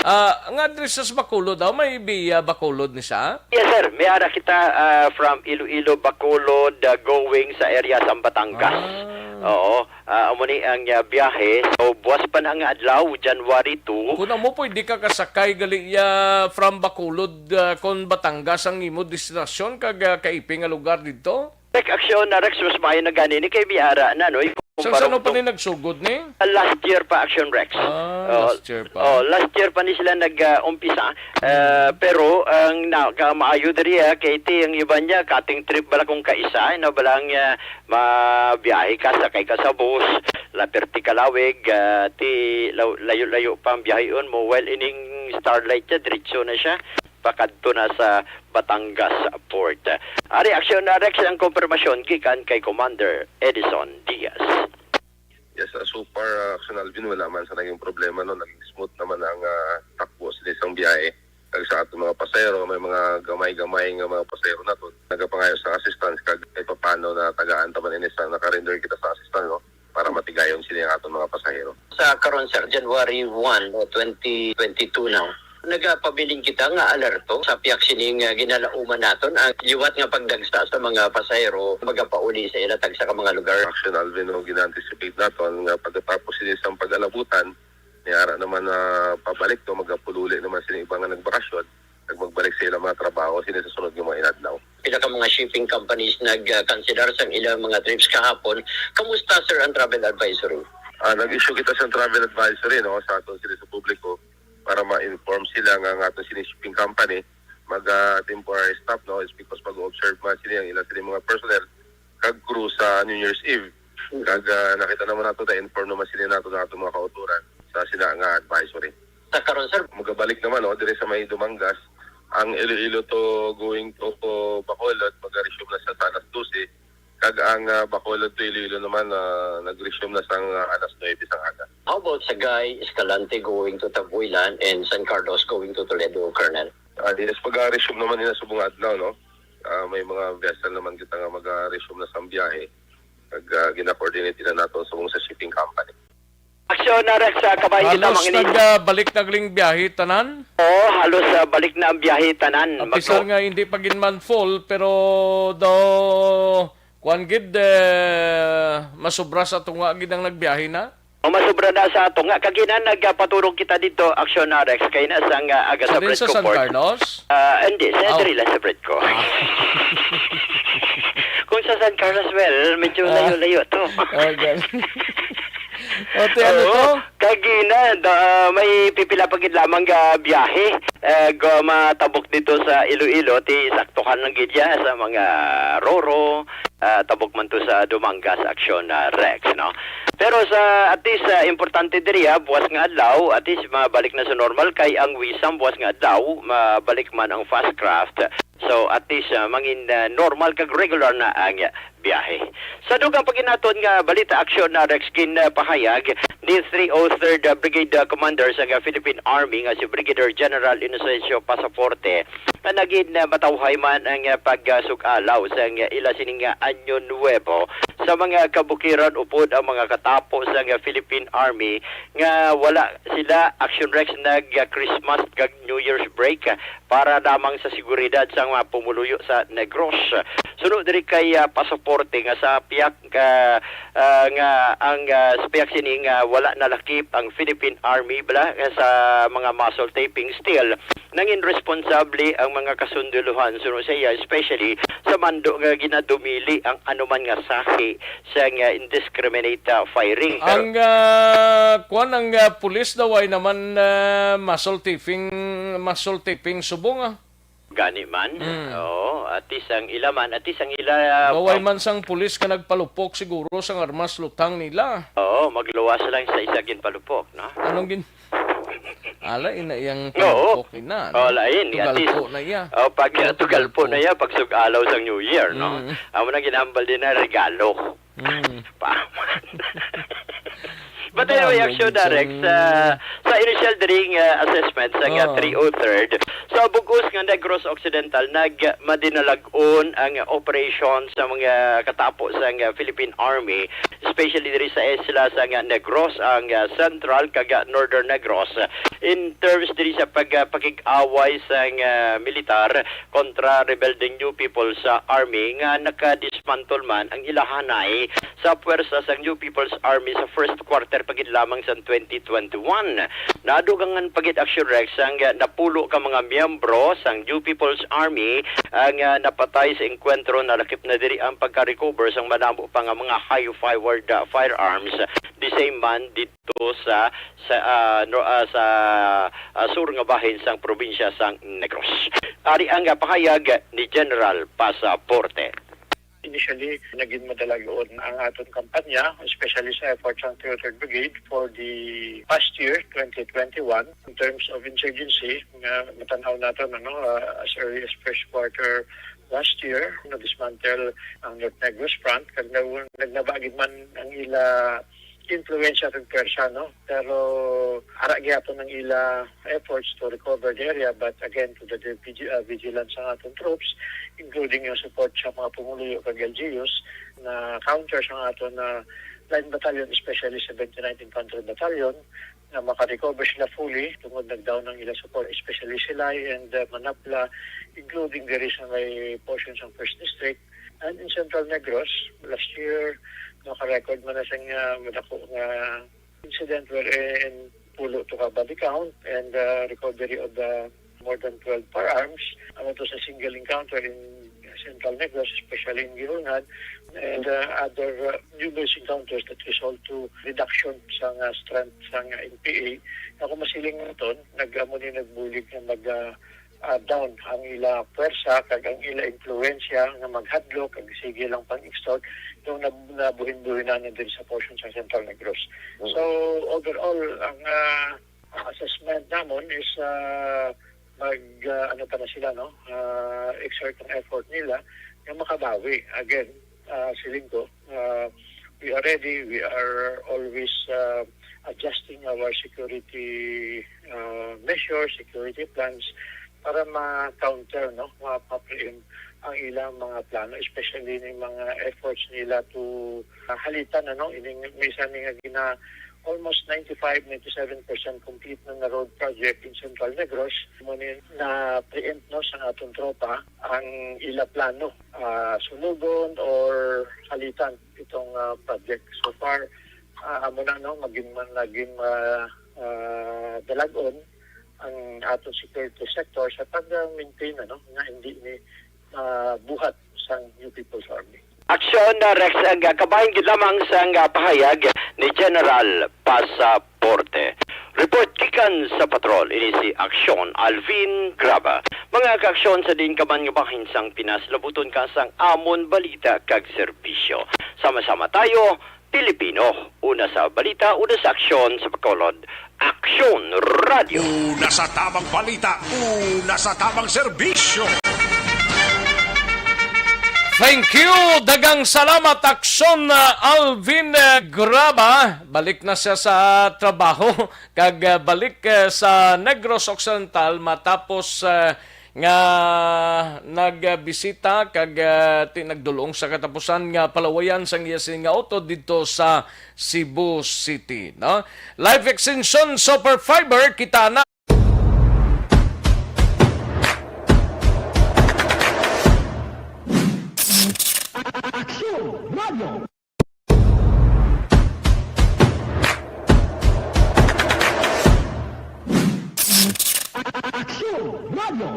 ah, nga diri sa Bacolod daw, may via Bacolod ni siya? Yes, sir. May ara kita, ah, from Iloilo, Bacolod, ah, going sa area sang Batangas. Ah. Oo. Ah, amo ni ang, ah, biyahe. So, buwas pa na nga adlaw, January two. Kung amo, pwede ka kasakay gali, ah, from Bacolod, ah, kon Batangas ang imo destinasyon, kag, ah, kaiping nga lugar didto? Tech Action na, Rex, mas maayo na gani ni kay may ara na, no? Sa Kumpara sano pa ko ni nagsugod ni? Last year pa, Action Rex. Ah, Oh, last year pa. oh, last year pa ni sila nag, ah, umpisa. Ah, pero ang nakamaayo diri, ah, kay ti ang iba niya, cutting trip bala kung kaisa, no, balang, ah, mabiyahe ka, sakay ka sa bus, la perti ka lawig, ah, ti law-, layo-layo pa ang biyaheon mo. While ining Starlight niya, diretso na siya, pakadto na sa Batangas Port. Ari, Action Rex, ang konfirmasyon gikan kay Commander Edison Diaz. Yes, ah, so far, ah, Action Alvin, wala man sa naging problema, no? Naging smooth naman ang, ah, takbo sa isang biyahe. Kag sa aton mga pasahero, may mga gamay-gamay nga mga pasahero naton nagapangayo sa assistance, kag kay papano na tagaan ta man ini sa naka-render kita sa assistance, no? Para matigayon sini ang aton mga pasahero. Sa karon, sir, January one, o, twenty twenty-two na, nagapabilin kita nga alerto sa piyak sining, ah, ginalauman naton ang liwat nga pagdagsa sa mga pasahero magapauli sa ila tagsa ka mga lugar. Action Alvin, no, gina-anticipate naton nga pagkatapos sini sang pag-alabutan, ni ara naman na pabalik, no, magapululi naman sini iba nga nagbakasyon, kag magbalik sa ilang mga trabaho sini sa sunod nga mga inadlaw. Pila ka mga shipping companies nag-consider sang ilang mga trips kahapon. Kamusta, sir, ang travel advisory? Ah, nag-issue kita sa travel advisory, no, sa aton sila sa publiko para ma-inform sila nga ang aton sini shipping company mag, ah, temporary stop, no, is because mag-observe man sila ang ila sila mga personnel kag crew sa New Year's Eve. Mm. Kag, ah, nakita naman nato, na-inform naman sila nato na ato mga kauturan sa sila nga advisory. Sa karon, sir? Magabalik naman, no, dire sa may Dumangas, ang Iloilo to going to, to Bacolod, mag-resume na sa, sa alas dose. Kag ang, ah, Bacolod to Iloilo naman, ah, nag-resume na sang, ah, alas nuebe sang aga. How about Sagay, Escalante going to Tabuilan and San Carlos going to Toledo, Colonel? Ah, yes, mag-resume naman nila subong adlaw, no? Ah, may mga vessel naman kita nga mag-resume na sang biyahe. Kag, ah, gina-coordinate na nato subong sa shipping company. Action na, Rex, sa kabay kita, Halos mangini. nag, ah, balik na galing biyahe tanan? Oo, halos, ah, balik na ang biyahe tanan. Apisar Magko- nga hindi pa gid man full, pero daw, kuwan gid, eh, masobra sa tunga gid ang nagbiyahe na? O, masobra na sa tunga. Kagina nagpaturog kita dito, Action na, Rex, kay na sang, ah, aga sa Sa din sa Bridco San Port. Carlos? Ah, hindi, sa Aw. diri lang sa Bridco. Ah. Kung sa San Carlos, well, medyo Ah. layo-layo to. Oh, gan-, O, ti ano Oo, to? kagina, da, may pipila pa gid lamang nga biyahe. Eh, go, matabok dito sa Iloilo, ti saktuhan lang gid ya sa mga Roro, ah, tabok man to sa Dumangas Action, ah, Rex, no? Pero sa, at least, ah, importante diri, ah, buwas nga adlaw, at least mabalik na sa normal kay ang WISAM buwas nga adlaw, mabalik man ang fast craft. So, at least, ah, mangin, ah, normal kag regular na ang biyahe. Sa dugang paginaton nga balita, Action na, Rex, ginpahayag ni three oh third Brigade, ah, Commander sa, ah, Philippine Army nga si Brigadier General Inocencio Pasaforte Nga nagin, ah, matawhay man ang, ah, pagsug-alaw sang, ah, ila sining, ah, Año Nuevo sa mga kabukiran upod ang mga katapo sang, ah, Philippine Army nga wala sila, Action Rex, nag, ah, Christmas kag New Year's break, ah, para lamang sa seguridad sang mga pumuluyo sa Negros. Suno diri kay, ah, pasaporte nga sa pihak, ah, ah, nga ang, ah, sa pihak sini nga wala nalakip ang Philippine Army bala sa mga muzzle taping, still nangin responsable ang mga kasunduluhan suno sa iya, especially sa mando nga ginadumili ang anuman nga sahi sa nga indiscriminate, ah, firing. Pero ang, ah, kwan, ang, ah, pulis daw ay naman, ah, muzzle taping, muzzle taping subong, ah. Gani man. Mm. Oo, at least ang ila man, at least ang ila, ah, Daw ay ang man sang pulis ka nagpalupok siguro sang armas lutang nila. Oo, magluwas lang sa isa ginpalupok, no? Anong gin-, Ala, ina iyang Oo. Pagpok ina, no? Oh, lain. At least, Tugalpo na iya. Oh, pag Tugalpo. Tugalpo na iya, pag sug-alaw sang New Year, no? Mm. Amo na ginambal din na regalo. Mm. Paman. But anyway, Dami action, gid Direk, sang sa, sa initial dring, uh, assessment sa nga Oo. three oh third, sa bug-os nga Negros Occidental, nag madinalag-on ang operation sa mga katapo sa nga Philippine Army, especially diri sa isla sa nga Negros, ang, ah, Central kag, ah, Northern Negros. In terms diri sa pag, ah, pakig-away sa nga militar kontra rebeldeng New People's, ah, Army nga nakadismantle man ang ilahanay sa puwersa sa New People's Army sa first quarter pa gid lamang sa twenty twenty-one. Nadugangan pa gid, Action Rex, ang, ah, napulo ka mga miyembro sang New People's Army ang, ah, napatay sa engkwentro. Nalakip na diri ang pagka-recover sang madamo pa nga mga high-powered, ah, firearms, the same man dito sa, sa, ah, no, ah, sa, ah, sur nga bahin sang probinsya sang Negros. Ari ang, ah, pahayag ni General Pasaporte. Initially, naging madalagon ang aton kampanya, especially sa efforts ng three oh third Brigade for the past year, twenty twenty-one, in terms of insurgency, nga matanaw nato, ano, ah, as early as first quarter last year, na-dismantle ang North Negros Front, kag na-, nagnabagid man ang ila influensya kag pwersa, no? Pero ara gyapon ang ila efforts to recover the area, but again, to the vigi-, uh, vigilance sa aton troops, including yung support sa mga pumuluyo kag L G Us, na counter sa aton na line battalion, especially seventy-ninth Infantry Battalion, na maka-recover sila fully tungod nag-down ang ila support, especially Silay and, uh, Manapla, including diri sa may portion sa First District. And in Central Negros, last year, naka-record man na sing, uh, madako nga incident wherein pulo to ka body count and, uh, recovery of the more than twelve firearms. Ano to sa single encounter in Central Negros, especially in Guihulngan, and, uh, other, uh, numerous encounters that result to reduction sa nga strength sa nga N P A. Ako masiling naton, nag-, amo ni nagbulig nga mag, uh, ah, down ang ila pwersa kag ang ila impluwensya nga maghadlok kag sige lang pang-extort yung nab-, nabuhin-buhinan na din sa portion sa Central Negros. Mm. So, overall, ang, ah, assessment namon is, ah, mag, ah, ano pa na sila, no? Ah, exert ang effort nila nga makabawi. Again, ah, siling ko, ah, we are ready. We are always, ah, adjusting our security, ah, measures, security plans para ma-counter, no, ma-, ma-preempt ang ilang mga plano, especially ni mga efforts nila to, ah, halitan, ano, ining may isa ni nga gina-, almost ninety-five, ninety-seven percent complete na na road project in Central Negros. Mo ni na-preempt, no, sa atong tropa ang ila plano, ah, sunugon or halitan itong, ah, project. So far, ah, amo na, no, magin-, naging, ah, ah, dalag-on ang aton security sector sa pag-maintain, ano, nga hindi ni, ah, buhat sang New People's Army. Aksyon na, Rex, ang, ah, kabahin gid lamang sang, ah, pahayag ni General Pasaporte. Report gikan sa patrol, ini si Aksyon Alvin Graba. Mga kaaksyon, sa diin ka man nga bahin sang Pinas, labuton ka sang amon balita kag serbisyo. Sama-sama tayo, Pilipino, una sa balita, una sa aksyon, sa Bacolod, Aksyon Radio. Una sa tamang balita, una sa tamang serbisyo. Thank you! Daghang salamat, Aksyon, uh, Alvin, uh, Graba. Balik na siya sa trabaho. Kag, uh, balik, uh, sa Negros Occidental matapos, uh, nga nagbisita kag, ah, ti-, nagdul-ong sa katapusan nga palawayan sang iya sini nga auto didto sa Cebu City, no? Life Extension Super Fiber, kita na. Aksyon Radio. Aksyon Radio.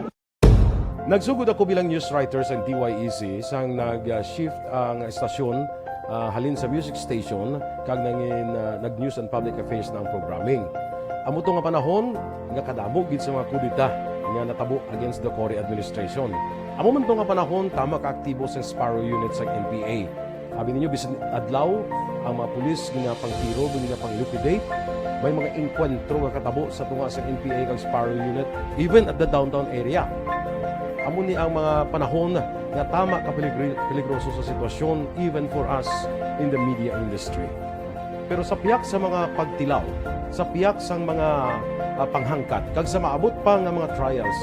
Nagsugod ako bilang news writer sa D Y E C sang nag-shift ang estasyon, ah, halin sa music station kag nangin, ah, nag-news and public affairs na ang programming. Amo to nga panahon nga kadamo gid sa mga kudeta nga natabo against the Cory administration. Amo man to nga panahon tama ka aktibo sa Sparrow Unit sa N P A. Abi ninyo, bisan adlaw, ang mga pulis ginapangtiro, ginapang-liquidate. May mga engkwentro nga katabo sa tunga sa N P A kag Sparrow Unit, even at the downtown area. Amo ni ang mga panahon nga tama ka peligri-, peligroso sa sitwasyon, even for us in the media industry. Pero sa pihak sa mga pagtilaw, sa pihak sang mga, ah, panghangkat, kag sa maabot pa nga mga trials,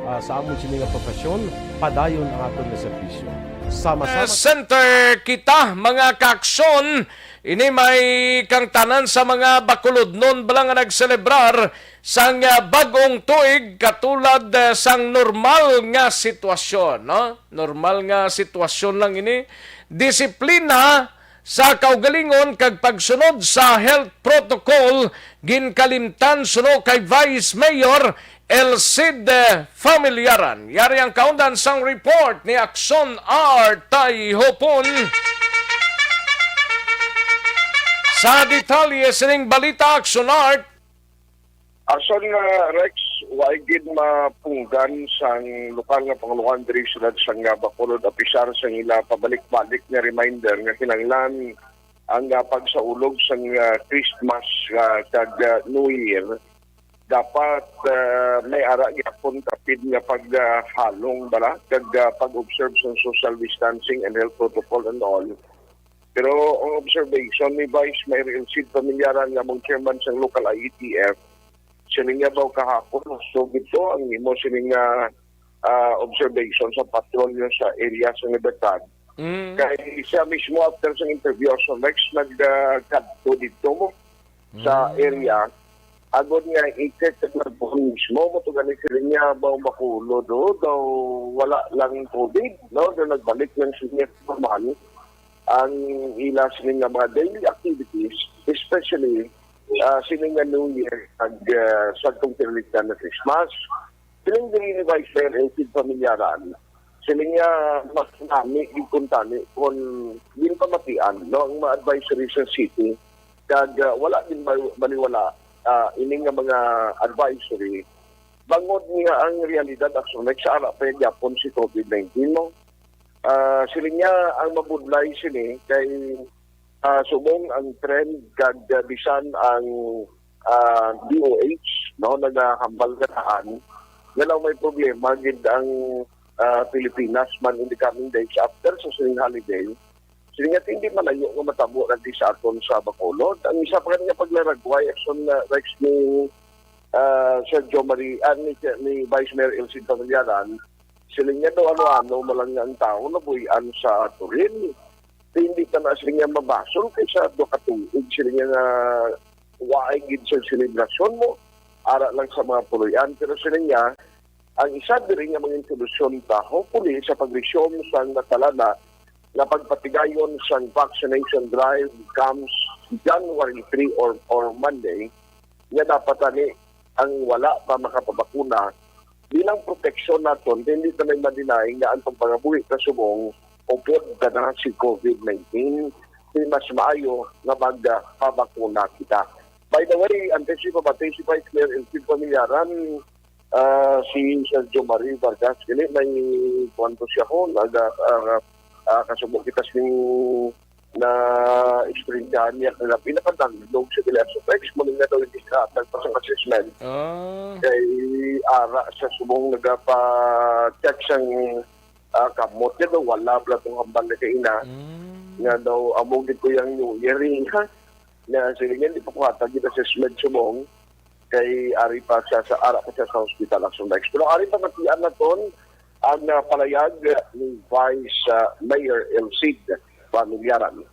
ah, sa amon sini nga profesyon, padayon ang aton nga serbisyo. Sama-sama. Center kita, mga kaaksyon. Ini may kang tanan sa mga Bacolodnon bala nga nagselebrar sang, ah, bag-ong tuig katulad, ah, sang normal nga sitwasyon, no? Normal nga sitwasyon lang ini. Disiplina sa kaugalingon kag pagsunod sa health protocol ginkalimtan suno kay Vice Mayor Elcid Familiaran. Yari ang kaundan sang report ni Aksyon R Tayhopon. Sa detalye sining balita, Aksyon R. Aksyon, ah, Rex, wa gid mapunggan sang lokal nga panguluhan diri sa siyudad sang, ah, Bacolod, apisar sang ila pabalik-balik nga reminder nga kinahanglan ang, ah, pagsaulog sang, ah, Christmas, ah, kag, ah, New Year. Dapat, ah, may ara gyapon kapid nga paghalong bala kag, ah, pag-observe sang social distancing and health protocol and all. Pero ang observation ni Vice Mayor Elcid Familiaran nga among chairman sang local I E T F, siling niya daw kahapon, so gito ang imo siling nga, ah, observation sa patrolyo sa area sa Libertad. Mm. Kay siya mismo, after sa interview, so next nag, ah, kadto dito mo sa Mm. area, agod nga i-check sa cellphone mismo, mo to gani siling niya, baw makulo do, daw wala lang COVID, no? Daw nagbalik lang siya normal ang ila sining nga mga daily activities, especially, ah, sining nga New Year kag, ah, sa atong kinahanglan na Christmas. Siling diri ni Vice Mayor Elcid Familiaran, siling niya mas nami gid kuntani kung ginpamatian, no, ang mga advisory sa city kag, ah, wala din bal-, baliwala, ah, ini nga mga advisory bangod nga ang realidad actually sa ara pa gyapon si COVID nineteen, no? Ah, siling niya ang mabudlay sini kay, ah, subong ang trend kag, ah, bisan ang, ah, D O H, no, nagahambal nga daan nga daw may problema gid ang, ah, Pilipinas man in the coming days after sa sining holiday. Siling niya, hindi malayo nga matabo na di sa aton sa Bacolod. Ang isa pa nga paglaragway, ason na Rex ni, ah, Sir Joe Marie, ah, ni, ni Vice Mayor Elcid Familiaran, siling niya daw ano-ano man lang nga ang tao nabuhian sa Toril. Di, hindi pa na siling niya mabasol kay sa duha ka tuig siling niya nga waay gid sa selebrasyon mo. Ara lang sa mga puloy-an. Pero siling niya, ang isa diri nga mga solusyon ta, hopefully, sa pag-resume sang natalana nga pagpatigayon sang vaccination drive comes January three or, or Monday, nga dapat ani ang wala pa makapabakuna bilang proteksyon naton, kay hindi ta may ma-deny nga ang pagpangabuhi sa subong upod na si COVID nineteen, di mas maayo nga magpabakuna kita. By the way, antes ko pabati si Vice Mayor Elcid Familiaran, ah, si Sir Joe Marie Vargas, kini may kuwan to siya ko, nag, ah, ah, kasubo kita sing na eksperyensyahan niya kaya pinakadangdog sa Dilaso Flex, muli nga daw hindi siya nagpasang assessment. Ah. Kay ara sa subong nagapa-check sang, ah, kamot niya daw, wala pala tong hambal na kaina. Mm. Nga daw, among gid ko yung New Year, eh, ha? Na sige niya, di pa ko hatag yung assessment subong. kay ari pa siya sa, ara pa siya sa hospital, Action Lex. Pero ari pa, matian naton ang, ah, palayag ni Vice, ah, Mayor Elcid Familyaran.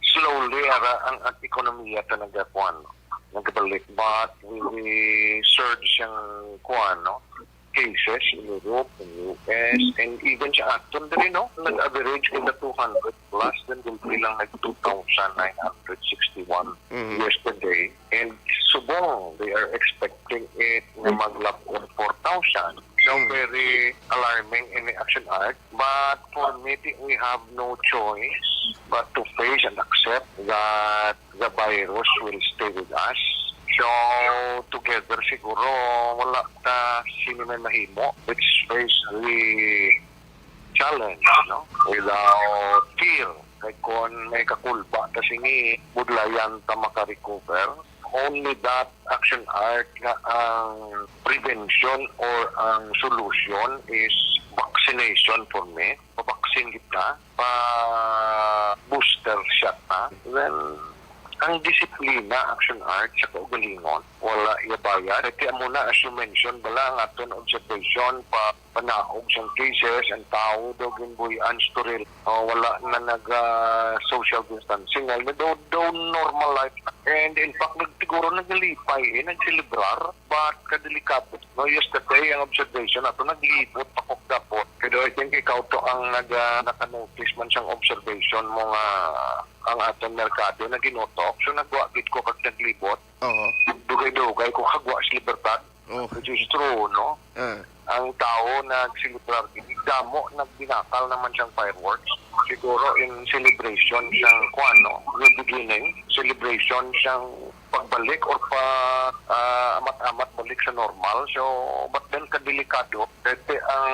Slowly, ara, ang, ang ekonomiya ta nagakuan, nagabalik. But we, we surge ang kuan, no? Cases in Europe, in U S, and even sa aton diri, no? Nag-average kita two hundred plus, then gulpi lang nag two thousand nine hundred sixty-one Mhm. yesterday. And subong, they are expecting it nga maglab-on four thousand. So, Mm. very alarming ini, Action Art. But for me, ti-, we have no choice but to face and accept that the virus will stay with us. So, together siguro, wala ta sini may mahimo. It's very challenge, no? Without fear. Kay kon may kakulba ta sini, budlayan ta maka-recover. Only that, Action Art, nga ang prevention or ang solution is vaccination for me. Pa-vaccine kita, pa-booster shot ta. Then, ang disiplina, Action Art, sa kaugalingon, wala iya bayad. Kay amo na, as you mentioned, bala, ang aton observation, pa panaog sang cases, ang tawo daw ginbuy-an, storil, o, wala na nag, ah, social distancing. Ay, na daw, daw normal life. And in fact, nag-, siguro naglipay, eh, nagselebrar, but kadelikado. No, yesterday, ang observation nato, naglibot pa kog dapot. Pero I think ikaw to ang nag, ah, nakanotice man sang observation mo nga ang aton merkado na ginutok. So, nagwa gid ko kag naglibot. Oo. Dugay-dugay ko kagwa sa libertad. Oh. Which is true, no? Ah. Ang tawo nagselebrar gid, damo nagbinakal naman siyang fireworks. Siguro in celebration siyang, kuwan, no? New beginning, celebration siyang pagbalik or pa, ah, amat-amat balik sa normal. So, but then kadelikado, kasi ang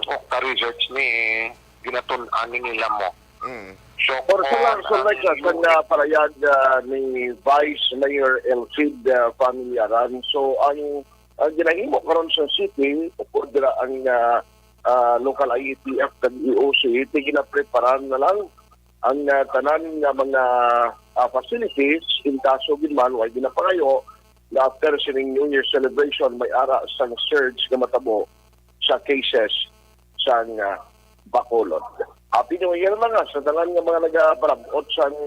Okta Resorts ni ginatun-an ni nila mo. Mm. So, Or sa kung lang, sa ang like, sa, sa nga palayag, ah, ni Vice Mayor Elcid, ah, Familiaran. So, ang, ang ginahimo karon sa city, upod dira ang, ah, ah, local I A T F kag E O C, ti ginapreparan na lang ang, ah, tanan nga mga, ah, facilities, in kaso gid man, way ginapangayo, na after sining New Year celebration, may ara sang surge nga matabo sa cases sang, ah, Bacolod. Happy New Year lang, ah, sa tanan nga mga nagaparabot sang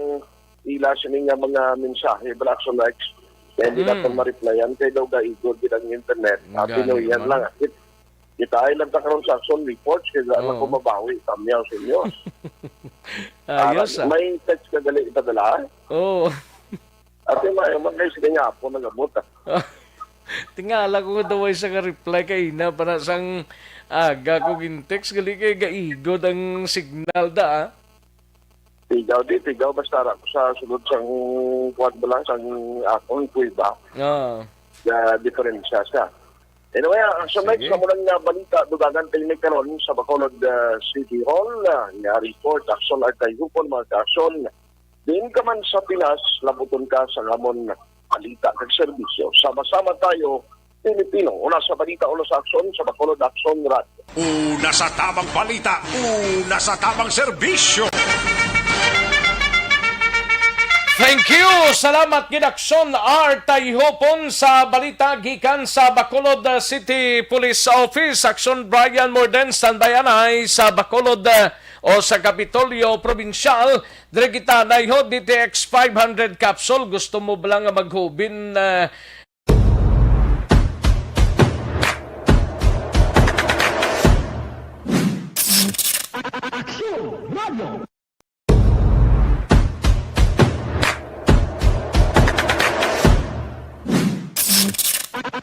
ila sini nga mga mensahe, bala, Action Lex. Kaya hindi Mm. natin ma-replyan kay daw gaigod gid ang internet. Happy Gani New Year man. lang, ah. Kit-, kita ay lang ta karon sa action reports kay wala Oo. ko mabawi, tamyaw sa inyo. Ayos, Aran, ah. may text ka gali ipadala, ah? Oo. Ate, may, may, sige nga po, nag-abot, ah. Tingala ko nga daw ay sa ka-reply kay ina para sang aga ko gin-text, gali kay gaigod ang signal da, ah. Tigaw di, tigaw basta ra ko sa sulod sang kuwan ba lang, sang akong kuweba. Ah. Nga diferensya siya. Anyway, ah, sa Sige. next, sa muna nga balita, dugangan tayo ni karon sa Bacolod, ah, City Hall, ah, nga report, Action Art Tayhupon, mga ka-action. Diin ka man sa Pinas, labuton ka sa amon balita kag serbisyo. Sama-sama tayo, Pilipino. Una sa balita, una sa aksyon, sa Bacolod Aksyon Radyo. Una sa tamang balita, una sa tamang serbisyo. Thank you. Salamat gid, Aksyon Art Tayhupon, sa balita gikan sa Bacolod, uh, City Police Office. Aksyon Brian Morden, standby anay sa Bacolod, uh, o sa Kapitolyo Probinsyal. Diri kita nayho, D T X five hundred capsule. Gusto mo ba lang nga maghubin, uh, Aksyon Radio.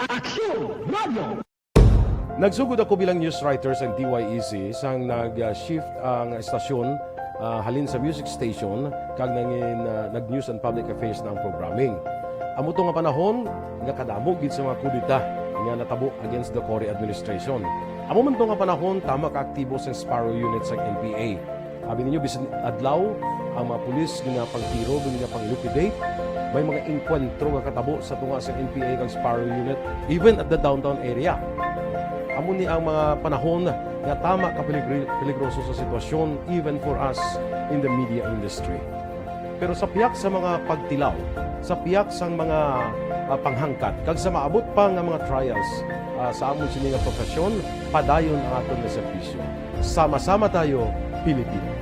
Aksyon Radio. Nagsugod ako bilang news writer sa D Y E C sang nag-shift ang estasyon, ah, halin sa music station kag nangin, ah, nag-news and public affairs na ang programming. Amo to nga panahon nga kadamo gid sa mga kudeta nga natabo against the Cory administration. Amo man to nga panahon tama ka aktibo sang Sparrow Unit sang N P A. Abi ninyo, bisan adlaw, ang mga pulis ginapangtiro, ginapang-liquidate. May mga engkwentro nga katabo sa tunga sa N P A kag Sparrow Unit, even at the downtown area. Amo ni ang mga panahon nga tama ka peligri-, peligroso sa sitwasyon, even for us in the media industry. Pero sa piyak sa mga pagtilaw, sa piyak sang mga ah, panghangkat, kag sa maabot pa nga mga trials, ah, sa amon sini nga profesyon, padayon ang aton nga serbisyo. Sama-sama tayo, Pilipino.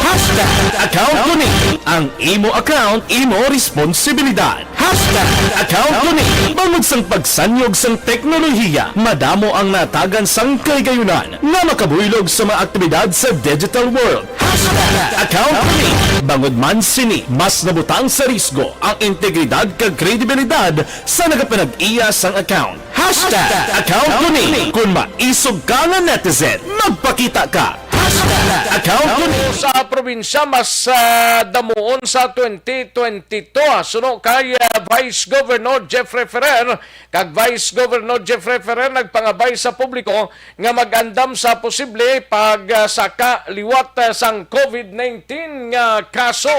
Hashtag account ko ni. Ang imo account, imo responsibilidad. Hashtag account ko ni. Bangod sang pagsanyog sang teknolohiya, madamo ang natagan sang kahigayonan nga makabuylog sa mga aktibidad sa digital world. Hashtag account ko ni. Bangod man sini, mas nabutang sa risgo ang integridad kag kredibilidad sa nagapanag-iya sang account. Hashtag account ko ni. Kung maisog ka nga netizen, magpakita ka. Hashtag account ko ni. Sa probinsya, mas ah, damuon sa twenty twenty-two. Ah, suno kay ah, Vice Governor Jeffrey Ferrer, kag Vice Governor Jeffrey Ferrer nagpangabay sa publiko nga mag-andam sa posible pagsaka liwat ah, sang COVID nineteen nga kaso.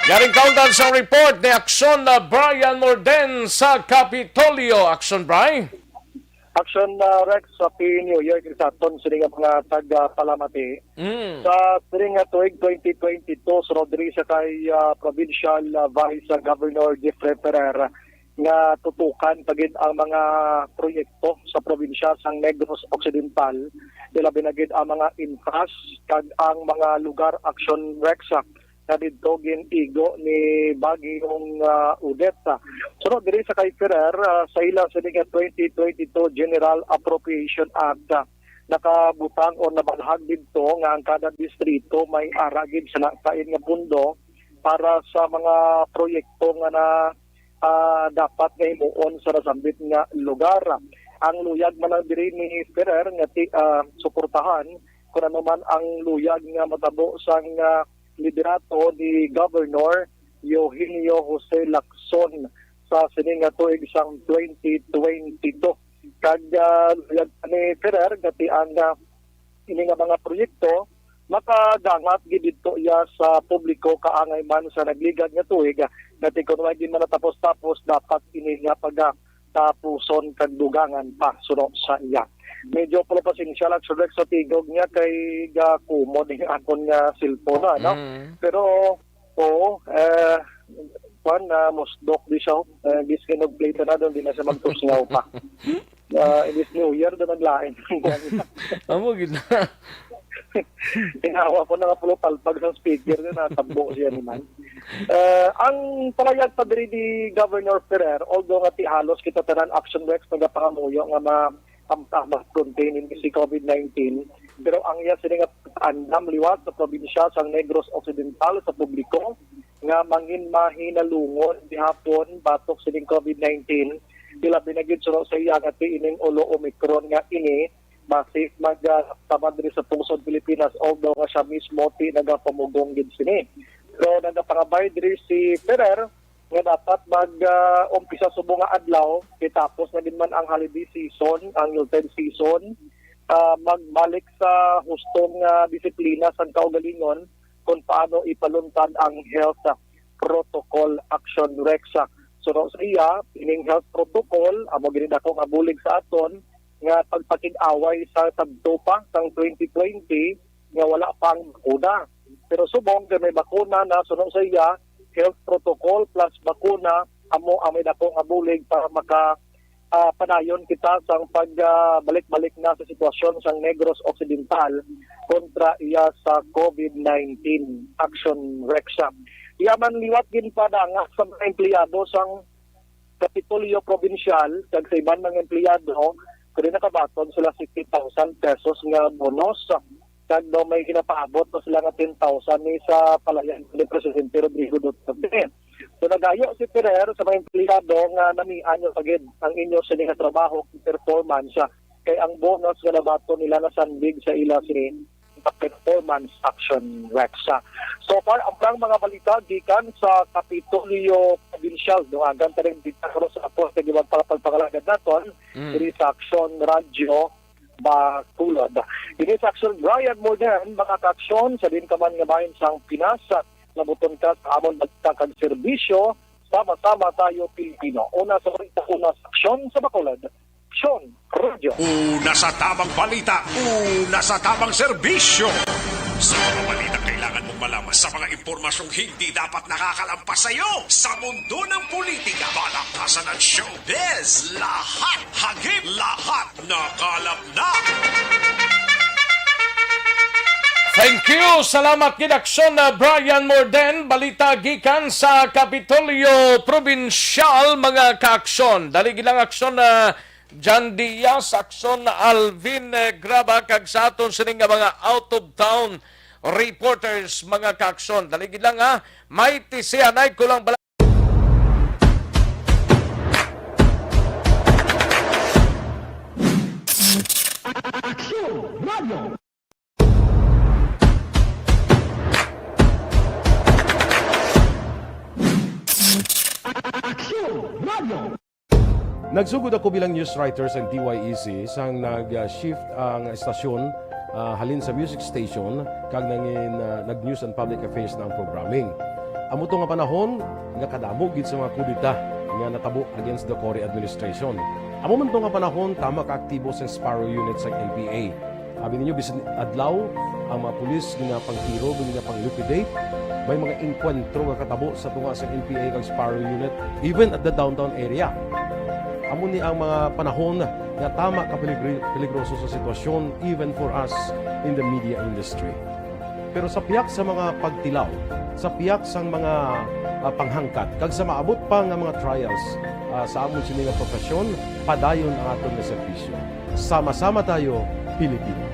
Yaring kaundan sa report ni Action ah, Brian Morden sa Kapitolyo. Action, Bri? Action, ah, Rex, sa Happy New Year kini sa aton sini nga mga taga-palamati. Mm. Sa sini nga tuig twenty twenty-two, sunod diri sa kay ah, Provincial ah, Vice ah, Governor Jeffrey Ferrer, nga tutukan pa gid ang mga proyekto sa probinsya sang Negros Occidental, ilabi na gid ang mga infras kag ang mga lugar, Action, Rex, ah, nga didto gin-igo ni Bagyong ah, Odette. Sunod diri sa kay Ferrer, ah, sa ila sini nga twenty twenty-two General Appropriation Act, ah, nakabutang o nabalhag didto nga ang kada distrito may ara gid sina kain nga pondo para sa mga proyekto nga na ah, dapat nga himuon sa nasambit nga lugar. Ang luyag man lang diri ni Ferrer nga ti, ah, suportahan kun ano man ang luyag nga matabo sang ah, liderato ni Governor Eugenio Jose Lacson sa sini nga tuig sang twenty twenty-two. Kag ah, luyag pa ni Ferrer nga ti ang ah, ini nga mga proyekto makadangat gid didto iya sa publiko kaangay man sa nagligad nga tuig, nga ti kon wala gid man natapos-tapos, dapat ini nga pagatapuson kag dugangan pa suno sa iya. Medyo pala pasensya lang, Sir Rex, sa tigog niya kay gakumod ang akon nga cellphone, ano? Mm. Pero, oo, eh, kwan, na musdok di siya, eh, biskin og plate na doon, di na siya magtusngaw pa. Ah, inis New Year, doon naglain. Amo gid na. Tinawa ko na nga pulo palpag sa speaker na natabo siya naman. Eh, ang palayag pa diri ni Governor Ferrer, although nga ti halos kita tanan, Action Rex, nagapangamuyo nga ma ang tama contain ini si COVID nineteen, pero ang iya sini nga andam liwat sa probinsya sang Negros Occidental sa publiko nga mangin mahinalungon gihapon batok sining COVID nineteen, ilabi na gid suno sa iya nga ti ining ulo Omicron nga ini basi magtamad diri sa pungsod Pilipinas, although nga siya mismo ti nagapamugong gid sini. Pero nagapangabay diri si Ferrer nga dapat mag ah, umpisa subong nga adlaw, kay tapos na gid man ang holiday season, ang Yuletide season, ah, magbalik sa hustong nga disiplina sang kaugalingon kung paano ipaluntad ang health protocol, Action Rex. Suno sa iya, ining health protocol amo gid dako nga bulig sa aton nga pagpakig-away sa sadto pa sang twenty twenty nga wala pa ang bakuna. Pero subong kay may bakuna na, suno sa iya, health protocol plus bakuna amo ang may dako nga bulig para maka ah, padayon kita sang pag ah, balik-balik na sa sitwasyon sang Negros Occidental kontra iya sa COVID nineteen, Action Rex. Iya man liwat ginpadanga sa mga empleyado sang Kapitolyo Provincial kag sa iban mga empleyado, kani nakabaton sila sixty thousand pesos nga bonus, kag daw may ginapaabot pa sila nga ten thousand ni sa palayag ni Presidente Rodrigo Duterte. So nagayo si Ferrer sa mga empleyado nga namian nyo pa gid ang inyo sini nga trabaho kag performance, kay ang bonus nga nabaton nila nasandig sa ila sini nga performance, Action Rex. So far, ang mga balita gikan sa Kapitolyo Provincial, dungagan ta rin dito sa ako sa giwag pagpangalagad naton, Mm. diri sa Action Radyo Bacolod. Ini sa Action Brian Morden, mga ka-aksyon, sa din ka man nga bahin sang Pinas, labuton ka sa amon balita kag serbisyo, sama-sama tayo Pilipino. Una sa balita, una sa aksyon sa Bacolod, Aksyon Radyo. Una sa tamang balita, una sa tamang serbisyo. Sa mga balita kailangan mong malaman, sa mga impormasyong hindi dapat nakakalampas sa iyo, sa mundo ng politika, balakasan at showbiz, lahat, hagip, lahat, nakalap na. Thank you. Salamat gid, Aksyon, uh, Brian Morden. Balita gikan sa Kapitolyo Probinsyal, mga kaaksyon. Dali gid lang, Aksyon, uh, Jan Diaz, Aksyon, Alvin, uh, Graba, kag sa aton sini nga mga out of town reporters, mga kaaksyon. Dali gid lang, ha. May tisianay ko lang bala- Aksyon Radyo. Aksyon Radyo. Nagsugod ako bilang news writer sa D Y E C sang nag-shift ang estasyon, ah, halin sa music station kag nangin, ah, nag-news and public affairs na ang programming. Amo to nga panahon nga kadamo gid sa mga kudeta nga natabo against the Cory administration. Amo man to nga panahon tama ka aktibo sang Sparrow Unit sang N P A. Abi ninyo, bisan adlaw, ang mga pulis ginapangtiro, ginapang-liquidate. May mga engkwentro nga katabo sa tunga sa N P A kag Sparrow Unit, even at the downtown area. Amo ni ang mga panahon nga tama ka peligri-, peligroso sa sitwasyon, even for us in the media industry. Pero sa pihak sa mga pagtilaw, sa pihak sang mga, ah, panghangkat, kag sa maabot pa nga mga trials, ah, sa amon sini nga profesyon, padayon ang aton nga serbisyo. Sama-sama tayo, Pilipino.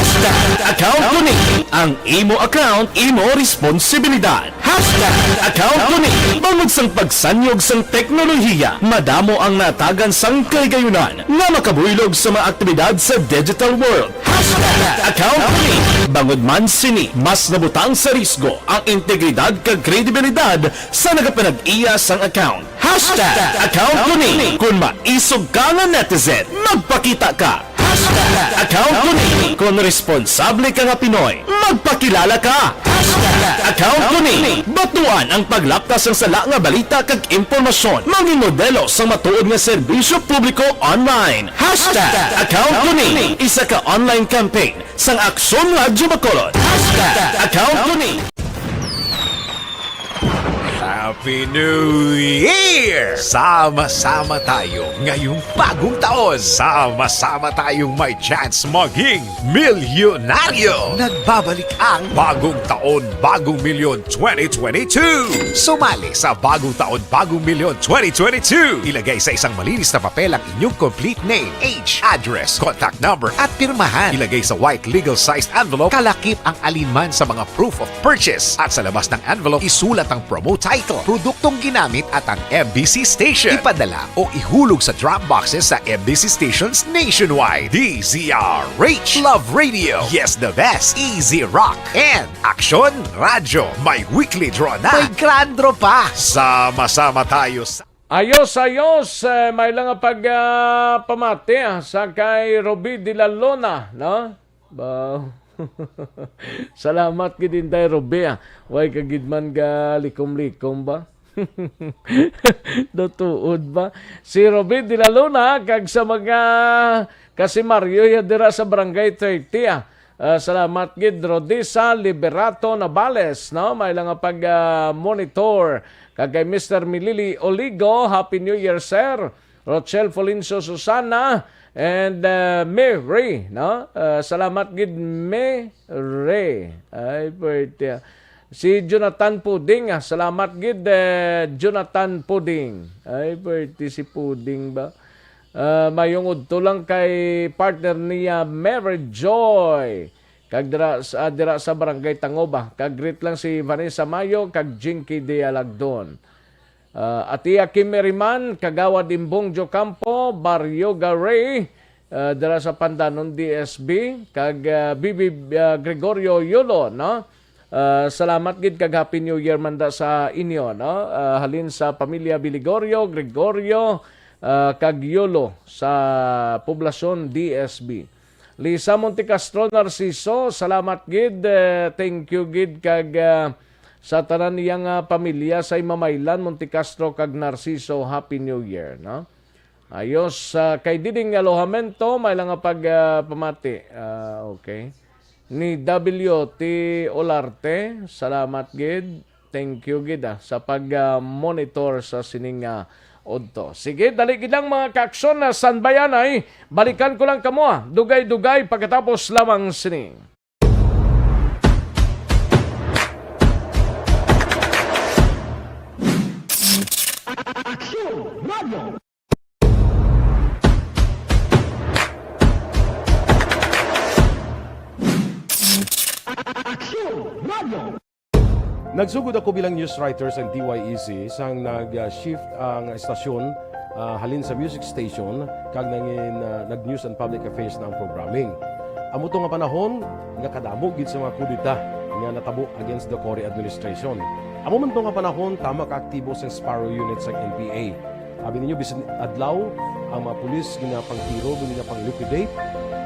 Hashtag account ko ni. Ang imo account, imo responsibilidad. Hashtag account ko ni. Bangod sang pagsanyog sang teknolohiya, madamo ang natagan sang kahigayunan nga makabuylog sa mga aktibidad sa digital world. Hashtag account ko ni. Bangod man sini, mas nabutang sa risgo ang integridad kag kredibilidad sa nagapanag-iya sang account. Hashtag account ko ni. Kung maisog ka nga netizen, magpakita ka. Hashtag account ko ni. Kung responsable ka nga Pinoy, magpakilala ka. Hashtag account ko ni. Batuan ang paglapta sang sala nga balita kag impormasyon. Mangin modelo sang matuod nga serbisyo publiko online. Hashtag account ko ni. Isa ka online campaign sang Aksyon Radyo Bacolod. Hashtag account ko ni. Happy New Year! Sama-sama tayo ngayong bagong taon. Sama-sama tayong may chance maging milyonaryo. Nagbabalik ang Bagong Taon, Bagong Milyon twenty twenty-two. Sumali sa Bagong Taon, Bagong Milyon twenty twenty-two. Ilagay sa isang malinis na papel ang inyong complete name, age, address, contact number, at pirmahan. Ilagay sa white legal-sized envelope, kalakip ang alinman sa mga proof of purchase. At sa labas ng envelope, isulat ang promo title, produktong ginamit, at ang M B C station. Ipadala o ihulog sa drop boxes sa M B C stations nationwide. D Z R H, Love Radio, Yes the Best, Easy Rock, and Aksyon Radyo. May weekly draw na. May grand draw pa. Sama-sama tayo sa Ayos, ayos. Eh, may lang nga pag, ah, pamati, ah, sa kay Ruby de la Luna, no? Ba, salamat gid, Inday Ruby, ah. Way ka gid man ga likom-likom ba? Natuod ba? Si Ruby de la Luna, kag sa mga kasimaryo ya dira sa Barangay thirty, ah. Ah, salamat gid, Rodisa Liberato Navales, no? May lang nga pag, ah, monitor. Kag kay Mister Milili Oligo, Happy New Year, sir. Rochelle Folincio Susana, and, ah, Mary, no? Ah, salamat gid, Mary. Ay, pwerte. Si Jonathan Puding, ah, salamat gid, eh, Jonathan Puding. Ay, pwerte si Puding ba? Ah, mayong udto lang kay partner niya, Mary Joy. Kag dira sa, dira sa Barangay Tangoba. Kag greet lang si Vanessa Mayo kag Jinky Dialagdon. Ah, Atiya Kim Meriman, Kagawad Imbong Jocampo, Barrio Garay, ah, dira sa Pandanon D S B, kag, ah, Bibi, ah, Gregorio Yolo, no? Ah, salamat gid kag Happy New Year man da sa inyo, no? Ah, halin sa pamilya Biligorio, Gregorio, ah, kag Yolo sa poblasyon D S B. Lisa Montecastro Narciso, salamat gid, eh, thank you gid kag, ah, Sa tanan niya nga pamilya sa Imamaylan, Monte Castro, kag Narciso, Happy New Year, no? Ayos, ah, kay Diding Alojamento, may lang nga pag, ah, pamati. Ah, okay. Ni W T Olarte, salamat gid. Thank you gid, ah, sa pag, ah, monitor sa sining, ah, udto. Sige, dali gid lang, mga kaaksyon, na sanbayanay. Balikan ko lang kamo, ah, dugay-dugay pagkatapos lamang sini. Nagsugod ako bilang news writer sa D Y E C sang nag-shift ang estasyon, ah, halin sa music station kag nangin, ah, nag-news and public affairs na ang programming. Amo to nga panahon nga kadamo gid sa mga kudeta nga natabo against the Cory administration. Amo man to nga panahon, tama ka aktibo sang Sparrow Unit sang N P A. Abi ninyo, bisan adlaw, ang mga pulis ginapangtiro, ginapang-liquidate.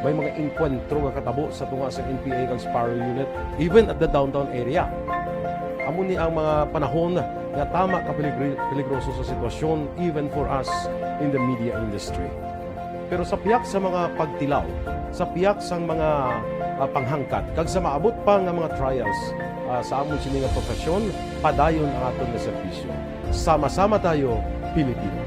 May mga engkwentro nga katabo sa tunga sa N P A kag Sparrow Unit, even at the downtown area. Amo ni ang mga panahon nga tama ka peligri-, peligroso sa sitwasyon, even for us in the media industry. Pero sa pihak sa mga pagtilaw, sa pihak sang mga, ah, panghangkat, kag sa maabot pa nga mga trials, ah, sa amon sini nga profesyon, padayon ang aton nga serbisyo. Sama-sama tayo, Pilipino.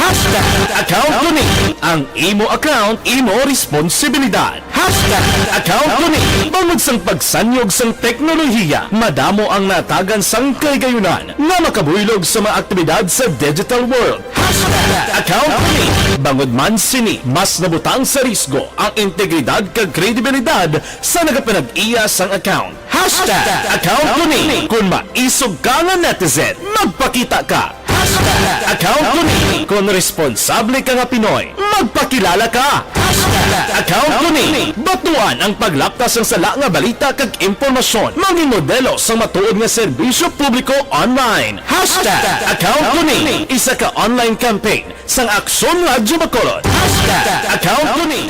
Hashtag account ko ni. Ang imo account, imo responsibilidad. Hashtag account ko ni. Bangod sang pagsanyog sang teknolohiya, madamo ang natagan sang kahigayunan nga makabuylog sa mga aktibidad sa digital world. Hashtag account ko ni. Bangod man sini, mas nabutang sa risgo ang integridad kag kredibilidad sa nagapanag-iya sang account. Hashtag account ko ni. Kung maisog ka nga netizen, magpakita ka. Hashtag account ko ni. Kung responsable ka nga Pinoy, magpakilala ka. Hashtag account ko ni. Batuan ang paglapta sang sala nga balita kag impormasyon. Mangin modelo sang matuod nga serbisyo publiko online. Hashtag account ko ni. Isa ka online campaign sang Aksyon Radyo Bacolod. Hashtag account ko ni.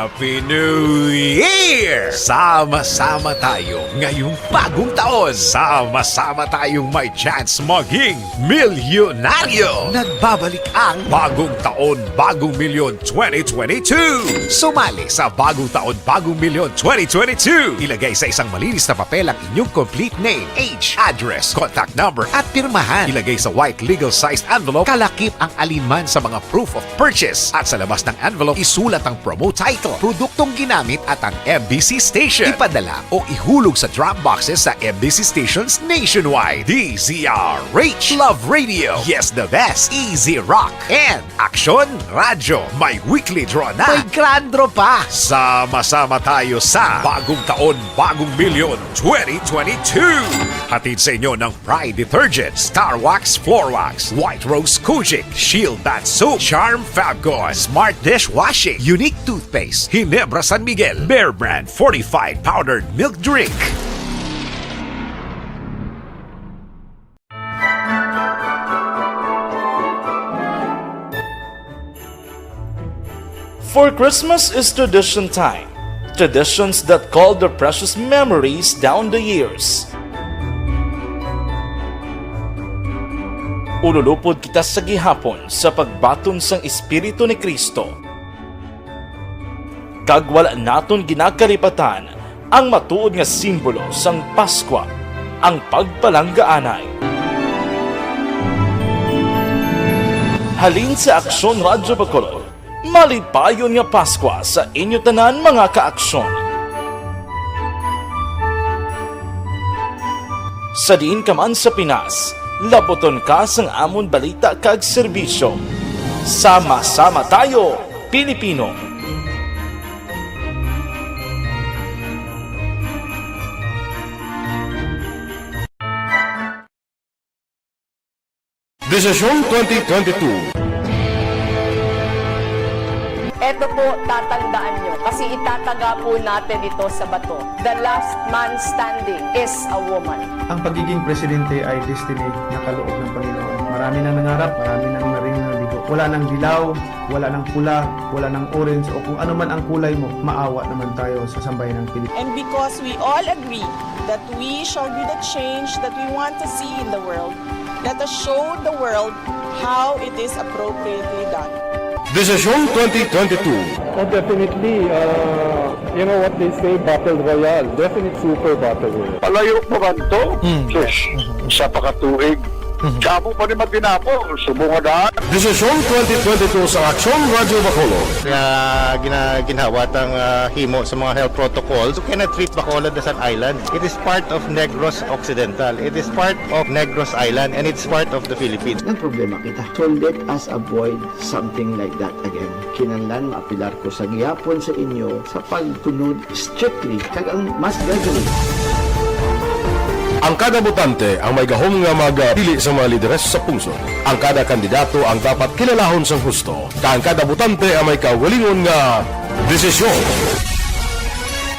Happy New Year! Sama-sama tayo ngayong bagong taon. Sama-sama tayong may chance maging milyonaryo. Nagbabalik ang Bagong Taon, Bagong Milyon twenty twenty-two. Sumali sa Bagong Taon, Bagong Milyon twenty twenty-two. Ilagay sa isang malinis na papel ang inyong complete name, age, address, contact number, at pirmahan. Ilagay sa white legal sized envelope, kalakip ang alinman sa mga proof of purchase. At sa labas ng envelope, isulat ang promo title, produktong ginamit at ang M B C station. Ipadala o ihulog sa drop boxes sa M B C stations nationwide. D Z R H, Love Radio, Yes the Best, Easy Rock, and Aksyon Radyo. May weekly draw na. May grand draw pa. Sama-sama tayo sa Bagong Taon, Bagong Milyon twenty twenty-two. Hatid sa inyo ng Pride Detergent, Star Wax Floor Wax, White Rose Kojic, Shield Bath Soap, Charm Fabcon, Smart Dishwashing, Unique Toothpaste, Ginebra San Miguel, Bear Brand Fortified Powdered Milk Drink. For Christmas is tradition time. Traditions that call the precious memories down the years. Ululupod kita sa gihapon sa pagbaton sang Espiritu ni Cristo. Kag wala naton ginakalipatan ang matuod nga simbolo sang Paskwa, ang pagpalanggaanay. Halin sa Aksyon Radyo Bacolod, malipayon nga Paskwa sa inyo tanan, mga kaaksyon. Sa diin ka man sa Pinas, labuton ka sang amon balita kag serbisyo. Sama-sama tayo, Pilipino! Desisyon twenty twenty-two. Eto po, tatandaan nyo, kasi itataga po natin ito sa bato. The last man standing is a woman. Ang pagiging presidente ay destiny na kaloob ng Panginoon. Marami nang nangarap, marami nang naring nabigo. Wala nang dilaw, wala nang pula, wala nang orange, o kung ano man ang kulay mo, maawa naman tayo sa sambayan ng Pilipinas. And because we all agree that we shall be the change that we want to see in the world, let us show the world how it is appropriately done. Desisyon twenty twenty-two. Oh, definitely. Uh, you know what they say, battle royale. Definite super battle royale. Palayo pa man to? Sus, isa pa ka tuig. Damo pa ni matinapo, subong nga daan. Desisyon twenty twenty-two sa Aksyon Radyo Bacolod. Nga gina, ginhawat ang ah, himo sa mga health protocols. You cannot treat Bacolod as an island. It is part of Negros Occidental. It is part of Negros Island and it's part of the Philippines. Nagproblema kita. So let us avoid something like that again. Kinahanglan maapilar ko sa gihapon sa inyo sa pagtunod strictly kag ang mas gagawin. Ang kada botante ang may gahom nga magpili sa mga lideres sa pungsod. Ang kada kandidato ang dapat kilalahon sang husto, kag ang kada botante ang may kaugalingon nga desisyon.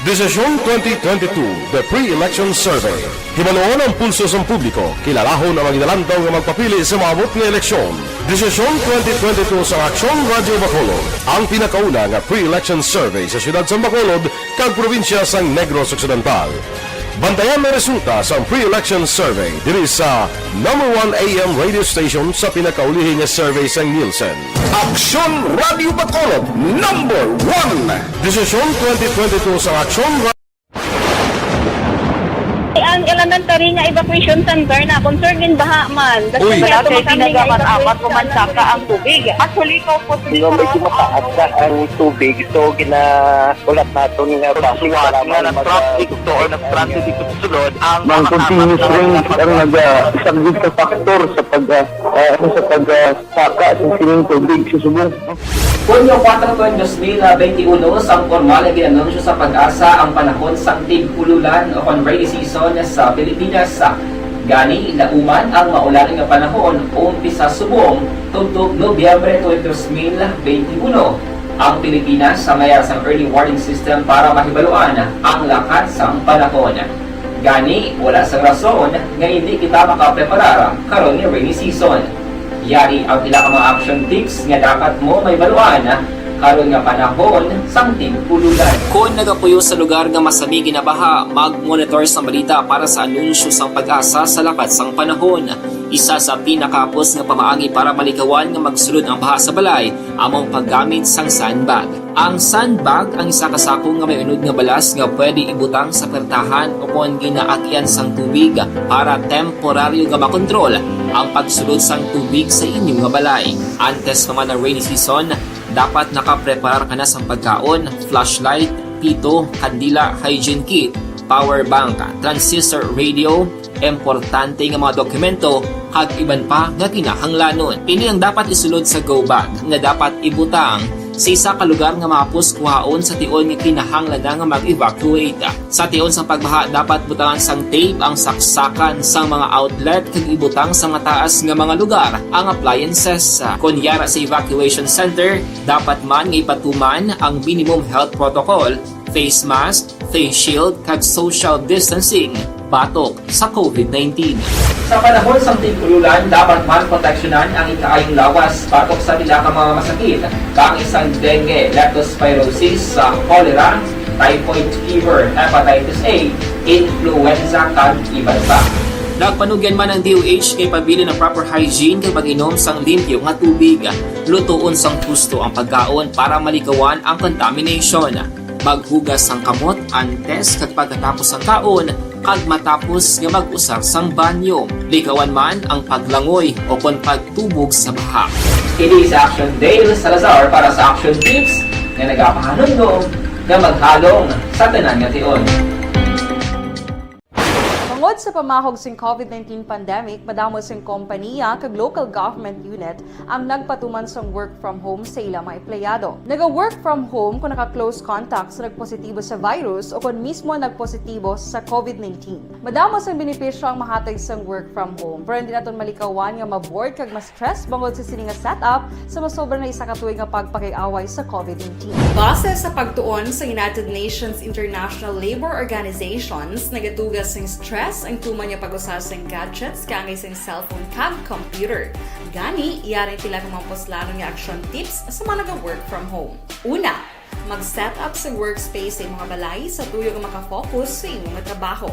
Desisyon twenty twenty-two, The Pre-Election Survey. Hibaluon ang pulso sang publiko, kilalahon ang mga ginalantaw nga magpapili sa maabot nga eleksyon. Desisyon twenty twenty-two sa Aksyon Radyo Bacolod, ang pinakauna nga pre-election survey sa siyudad sang Bacolod kag probinsya sang Negros Occidental. Bantayan ang resulta sang pre-election survey diri sa number one A M radio station sa pinakaulihi nga survey sang Nielsen. Aksyon Radyo Bacolod, number one. Desisyon twenty twenty-two sa Aksyon Ra- Ang elementary nga evacuation center na concern din baha man. Uy. Wala kay ginagamit-amat o mansaka ang tubig. Actually, ko po Medyo mataas na ang tubig, so ginahulat naton nga basi nga mag- nag-traffic to or nag-transit dito sa sulod ang Ang continuous rain ang nag-, ah, isang big factor sa pag, ah, ah, ano, sa pag, ah, saka sa sining tubig sa subong. Hunyo kuwatro, dos mil benti uno, sang pormal nga gin-anunsyo sa PAGASA ang panahon sang tig-ululan o kon rainy season sa Pilipinas. Gani, nauman ang maulan nga panahon umpisa subong tubtob Nobyembre twenty, dos mil benti uno. Ang Pilipinas sa mayar sang early warning system para mahibaluan ang lakat sang panahon. Gani, wala sang rason nga indi kita makapreparar karon nga rainy season. Yari ang pila ka mga action tips nga dapat mo mahibaluan karon nga panahon sang tig-ululan. Kon nagapuyo sa lugar nga masami ginabaha, mag-monitor sang balita para sa anunsyo sang PAGASA sa lakat sang panahon. Isa sa pinakahapos nga pamaagi para malikawan nga magsulod ang baha sa balay amo ang paggamit sang sandbag. Ang sandbag ang isa ka sako nga may unod nga balas nga pwede ibutang sa pertahan o kon ginaagyan sang tubig para temporaryo nga makontrol ang pagsulod sang tubig sa inyo nga balay. Antes pa man ang rainy season, dapat nakapreparar ka na sang pagkaon, flashlight, pito, kandila, hygiene kit, power bank, transistor radio, importante nga mga dokumento, kag iban pa nga kinahanglanon. Ini ang dapat isulod sa go bag nga dapat ibutang sa isa ka lugar nga mahapos kuhaon sa tion nga kinahanglan na nga mag-evacuate. Sa tion sang pagbaha, dapat butangan sang tape ang saksakan sang mga outlet kag ibutang sa mataas nga mga lugar ang appliances. Kon yara sa evacuation center, dapat man nga ipatuman ang minimum health protocol, face mask, face shield, kag social distancing batok sa COVID nineteen. Sa panahon sang tig-ululan, dapat man proteksyonan ang ikaayong lawas batok sa pila ka mga masakit, kaangay sang dengue, leptospirosis, sa cholera, typhoid fever, hepatitis A, influenza, kag iban pa. Nagpanugyan man ang D O H nga ipabilin ang proper hygiene kag pag-inom sang limpyo nga tubig. Lutoon sang husto ang pagkaon para malikawan ang contamination. Maghugas sang kamot antes kag pagkatapos sang kaon, kag matapos nga mag-usar sang banyo. Likawan man ang paglangoy o kon pagtubog sa baha. Kini si Action Dale Salazar para sa Action Tips nga nagapahanumdom nga maghalong sa tanan nga tion. Tungod sa pamahog sing COVID nineteen pandemic, madamo sing kompaniya kag local government unit ang nagpatuman sang work from home sa ila mga empleyado. Naga-work from home kung naka-close contact sa nagpositibo sa virus o kon mismo nagpositibo sa COVID nineteen. Madamo sang benepisyo ang mahatag sang work from home, pero hindi naton malikawan nga ma-bored kag ma-stress bangod sa sini nga setup sa masobra na isa ka tuig nga pagpakig-away sa COVID nineteen. Base sa pagtuon sa United Nations International Labor Organizations, nagatuga sing stress ang tuman nga pag-usa sang gadgets kaangay sang cellphone kag computer. Gani, yari pila ka mga puslanon nga action tips sa mga naga-work from home. Una, mag-set up sa workspace sa imong balay sa tuyo nga makafocus sa imong trabaho.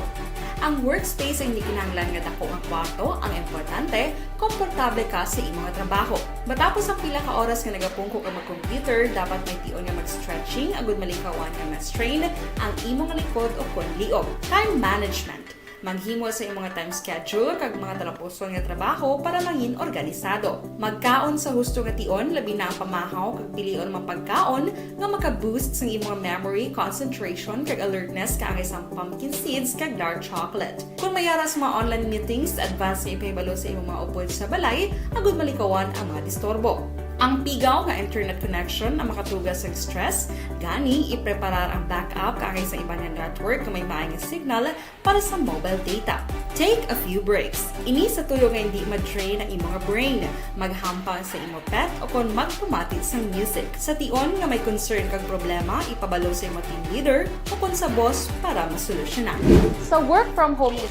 Ang workspace ay hindi kinahanglan nga dako nga kwarto, ang importante, komportable ka sa imong trabaho. Matapos ang pila ka oras nga nagapungko ka mag-computer, dapat may tion nga mag-stretching agud malikawan nga ma-strain ang imong likod o kon liog. Time management. Maghimo sa imong time schedule kag mga talapuson nga trabaho para mangin organisado. Magkaon sa husto nga tion, labi na ang pamahaw kag pilion mga pagkaon nga maka-boost sang imong memory, concentration, kag alertness kaangay sang pumpkin seeds kag dark chocolate. Kung may ara sa mga online meetings, advance nga ipahibalo sa imong mga upod sa balay agud malikawan ang mga disturbo. Ang pigaw nga internet connection ang makatuga sa stress, gani ipreparar ang backup kaangay sa iban nga network nga may maay nga signal para sa mobile data. Take a few breaks. Ini sa tuyo nga hindi ma-drain ang imong brain. Maghampang sa imo pet o kon magpamati sang music. Sa tion nga may concern kag problema, ipabalo sa imo team leader o kon sa boss para masolusyonan. Sa work from home ni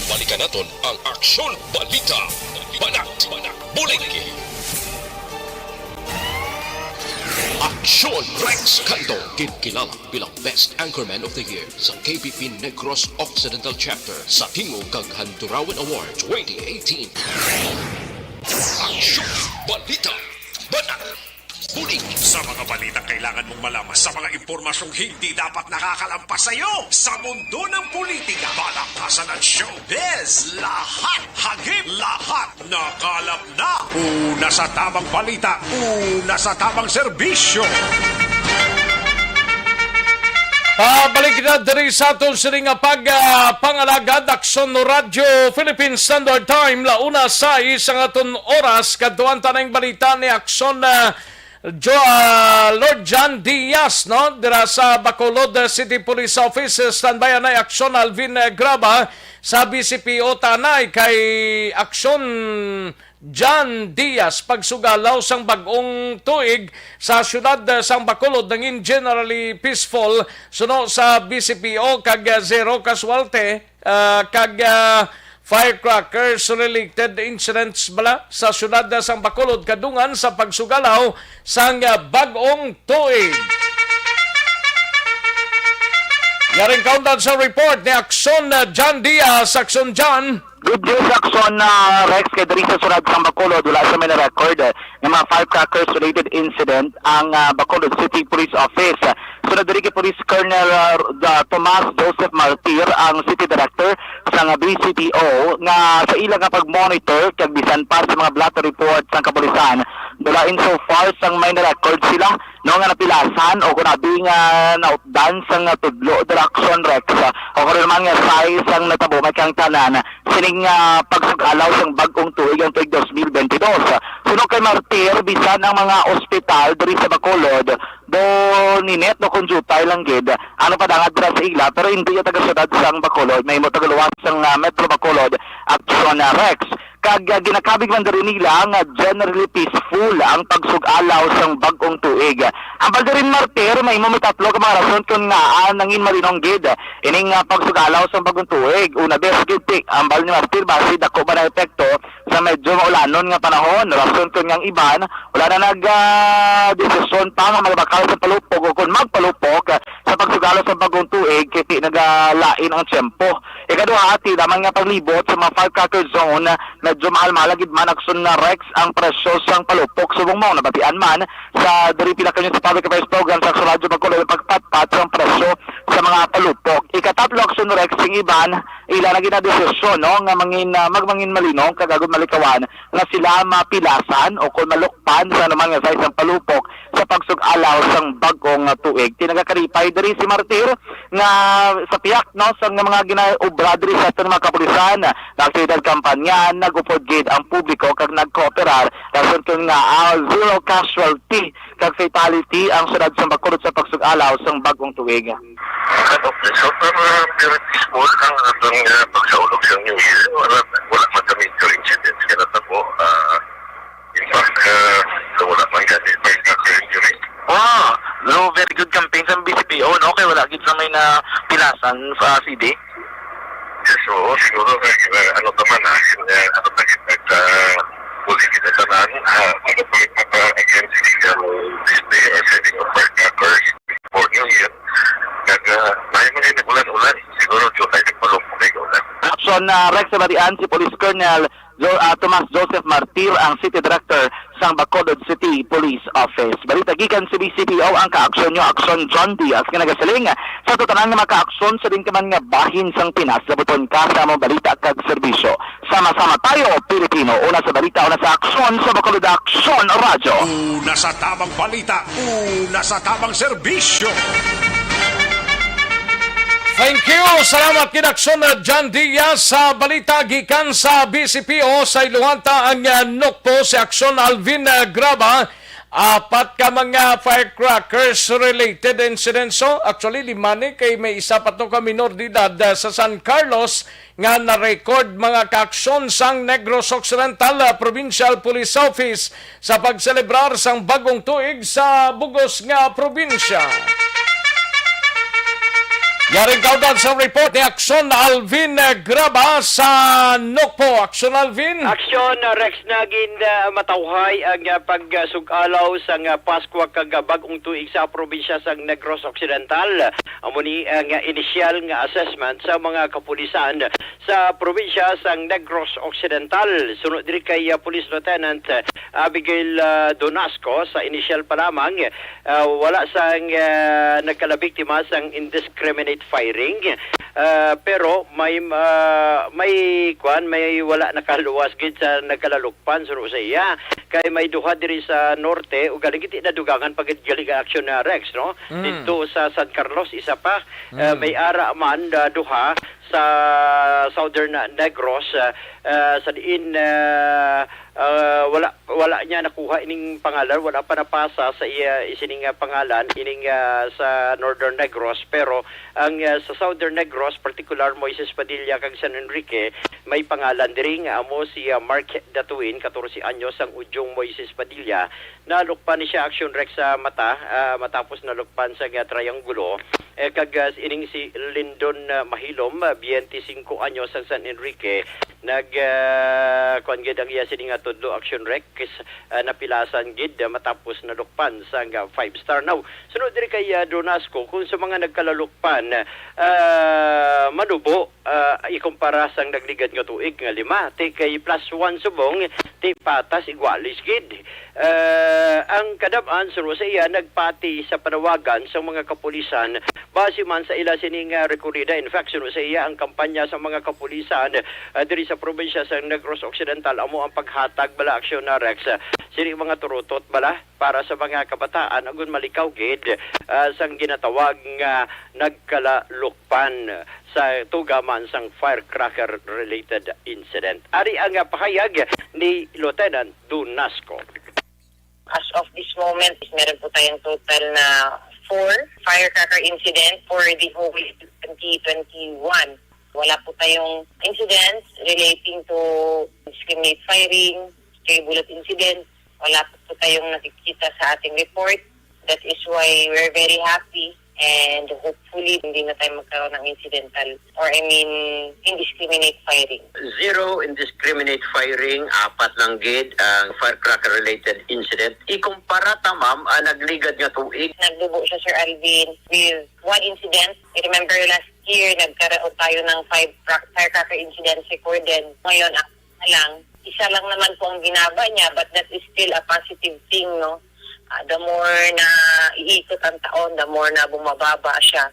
Balikan naton ang Aksyon Balita. Banat, bulig. Aksyon Rex Cando, ginkilala bilang Best Anchorman of the Year sa K B P Negros Occidental Chapter sa Tingog kag Handurawan Award twenty eighteen. Aksyon Balita. Banat. Bulig. Sa mga balitang kailangan mong malaman, sa mga impormasyong hindi dapat nakakalampas sa iyo, sa mundo ng politika, balaktasan at showbiz, lahat, hagip, lahat, nakalap na. Una sa tamang balita, una sa tamang serbisyo. Pabalik na diri sa aton sini nga pag, ah, pangalagad, Aksyon Radyo Philippine Standard Time, la una sais ang aton oras. Kadtuan ta na ang balita ni Aksyon, ah, Jo-, ah, Lord John Diaz, no? Dira sa Bacolod, ah, City Police Office, standby anay Aksyon Alvin, ah, Graba sa B C P O tanay kay Aksyon John Diaz, pagsugalaw sang bag-ong tuig sa siyudad sang Bacolod nangin generally peaceful suno sa B C P O kag zero casualty, ah, kag, ah, firecrackers related incidents bala sa siyudad sang Bacolod kadungan sa pagsugalaw sang, ah, bag-ong tuig. Yaring kaundan sa report ni Aksyon, ah, John Diaz. Aksyon John. Good news, Aksyon, ah, Rex, kay diri sa siyudad sang Bacolod, wala sa may na-record, eh, nga mga firecrackers-related incident ang, ah, Bacolod City Police Office. Sunod diri kay Police Colonel, ah, da-, Tomas Joseph Martir, ang City Director sang B C P O, nga sa ila nga pag-monitor kag bisan pa sa mga blotter report sang kapulisan, wala in so far sang may na-record sila, no, nga napilasan o kung abi nga nautdan sang tudlo, dira, Aksyon Rex, o kung ano man nga size ang natabo, may kaangtanan sining, ah, pagsugalaw sang bag-ong tuig, ang tuig dos mil benti dos. Suno kay Martir, bisan ang mga ospital diri sa Bacolod, do ninit, no, kon diutay lang gid, ano, padangad dira sa ila, pero hindi iya taga-siyudad sang Bacolod, mahimo taga-luwas sang, ah, Metro Bacolod, Aksyon, ah, Rex. Kag, ah, ginakabig man diri nila nga generally peaceful ang pagsugalaw sang bag-ong tuig. Hambal diri, Martir, mahimo may tatlo ka mga rason kon ngaa nangin malinong gid ining, ah, pagsugalaw sang bag-ong tuig. Una, bes gid, ti-, hambal ni Martir, basi dako ba na epekto sa medyo maulanon nga panahon, rason kon nga ang iban wala na nag, ah, desisyon pa nga magbakal sa palupok o kon magpalupok, ah, sa pagsugalaw sa bag-ong tuig kay ti nagalain ang tiyempo. Ikaduha, ti lamang nga paglibot sa mga firecracker zone, medyo mahal-mahal gid man, Aksyon, ah, Rex, ang presyo sang palupok. Subong mo, nabatian man sa diri pila ka news sa public affairs program sa Aksyon Radyo Bacolod ang pagpatpat sang presyo sa mga palupok. Ikatatlo, Aksyon, Rex, sing iban, ila na ginadesisyon, no, nga mangin, ah, magmangin malinong kag agud malikawan nga sila mapilasan o kon malukpan sa anuman nga size sang palupok sa pagsugalaw sang bag-ong, ah, tuig. Ti nagakalipay diri si Martir nga sa pihak, no, sa nga mga ginaobra diri sa aton mga kapulisan, nagsidad kampanya, nag-upod gid ang publiko kag nagkooperar, rason kon nga, ah, zero casualty kag fatality ang siyudad sa Bacolod sa pagsugalaw sang bag-ong tuig. Ano, so, para very peaceful ang atong, ah, pagsaulog sa New Year. Wala, wala man kami major incidents nga natabo. Ah, in fact, ah, wala man gani may injury. Wow! So, very good campaign sa B C P O, no? Kay wala gid sa may napilasan sa city. Yes, oo, siguro nga, uh, ano naman, ah, sin-, uh, ano na kita sa police kita tanan, ah, ano po yung mga against illegal display or setting of firecrackers before New Year. Kag, ah, may mga nag-ulan-ulan, siguro, di tayo nagpalong po kayo ulan. Action na Rex Barian, si Police Colonel Jo-, ah, Tomas Joseph Martir, ang City Director sang Bacolod City Police Office. Balita gikan sa B C P O, ang kaaksyon nyo, aksyon John Diaz, nga nagasiling sa tanan nga makaaksyon sa diin ka man nga bahin sang Pinas, labuton ka sa among balita kag serbisyo. Sama-sama tayo, Pilipino. Una sa balita, una sa aksyon, sa Bacolod Aksyon Radyo. Una sa tamang balita, una sa tamang serbisyo. Thank you. Salamat, kinaksyon na John Diaz, sa balita gikan sa B C P O. Sa iluhan ta ang, ah, Nokpo, si Aksyon Alvin, ah, Graba. Apat ka mga firecrackers related incidents. So, actually, lima ni, kay may isa pa to ka minor de edad, ah, sa San Carlos nga na-record, mga kaaksyon, sang Negros Occidental, ah, Provincial Police Office sa pagselebrar sang bagong tuig sa bugos nga probinsya. Yaring kauban sa report ni Aksyon Alvin, eh, Graba sa Nokpo. Aksyon Alvin. Aksyon, uh, Rex, nagin, uh, matawhay ang, uh, pagsug-alaw sang, uh, Paskwa kag, uh, bag-ong tuig sa probinsya sang Negros Occidental. Amo ni ang, uh, inisyal nga assessment sa mga kapulisan sa probinsya sang Negros Occidental. Suno diri kay, ah, Police Lieutenant, ah, Abigail, ah, Donasco, sa inisyal pa lamang, ah, wala sang, ah, nagkalabiktima sang indiscriminate firing. Ah, pero may, ah, may, kuan, may wala nakaluwas gid sa nagkalalukpan, suno sa iya. Kay may duha diri sa norte, ug gali gid nadugangan pa gid gali nga aksyon na Rex, no? Mm. Didto sa San Carlos, isa pa, ah, Mm. may ara man, ah, duha sa Southern Negros, ah, ah, sa diin, ah, ah, wala, wala niya nakuha ining pangalan, wala pa napasa sa iya, sining, ah, pangalan, ining, ah, sa Northern Negros, pero ang, ah, sa Southern Negros, partikular Moises Padilla kag San Enrique, may pangalan diri nga amo si, ah, Mark Datuin, katorse anyos, ang udyong Moises Padilla, nalukpan ni siya, aksyon Rex, sa mata, ah, matapos nalukpan sa nga triangulo. Eh, kag, ah, ining si Lindon, ah, Mahilom, ah, biyente singko anyos, sa San Enrique, nag, ah, kuwan gid ang iya sini nga tudlo, aksyon Rex, ah, napilasan gid, ah, matapos nalukpan sa nga five star. Now, sunod diri kay, ah, Donasco, kung sa mga nagkalalukpan, ah, manubo, ah, ikumpara sang nagligad nga tuig nga lima, ti kay plus one subong, ti patas igualis gid. Ah, ang kadam-an, suno sa iya, nagpati sa panawagan sa mga kapulisan base man sa ila sini nga rekorida. In fact, suno sa iya, ang kampanya sa mga kapulisan, ah, diri sa probinsya sa Negros Occidental amo ang paghatag bala, aksyon na Rex, ah, sini mga turutot bala para sa mga kabataan, agon malikaw gid, ah, sang ginatawag nga nagkalalukpan sa tuga man sang firecracker-related incident. Ari ang, ah, pahayag ni Lieutenant Dunasco. As of this moment, meron po tayong total na four firecracker incident for the whole twenty twenty-one. Wala po tayong incidents relating to discriminate firing, stray bullet incident. Wala po tayong nakikita sa ating report. That is why we're very happy and hopefully hindi na tayo magkaroon ng incidental or, I mean, indiscriminate firing. Zero indiscriminate firing, apat lang gid ang firecracker-related incident. Ikumpara ta, ma'am, ang nagligad nga tuig. Nagdubo siya, Sir Alvin, with one incident. I remember last year, nagkaroon tayo ng five cra-, firecracker incidents recorded. Ngayon, ang na lang, isa lang naman po ang binaba niya, but that is still a positive thing, no? Ah, the more na iikot ang taon, the more na bumababa siya.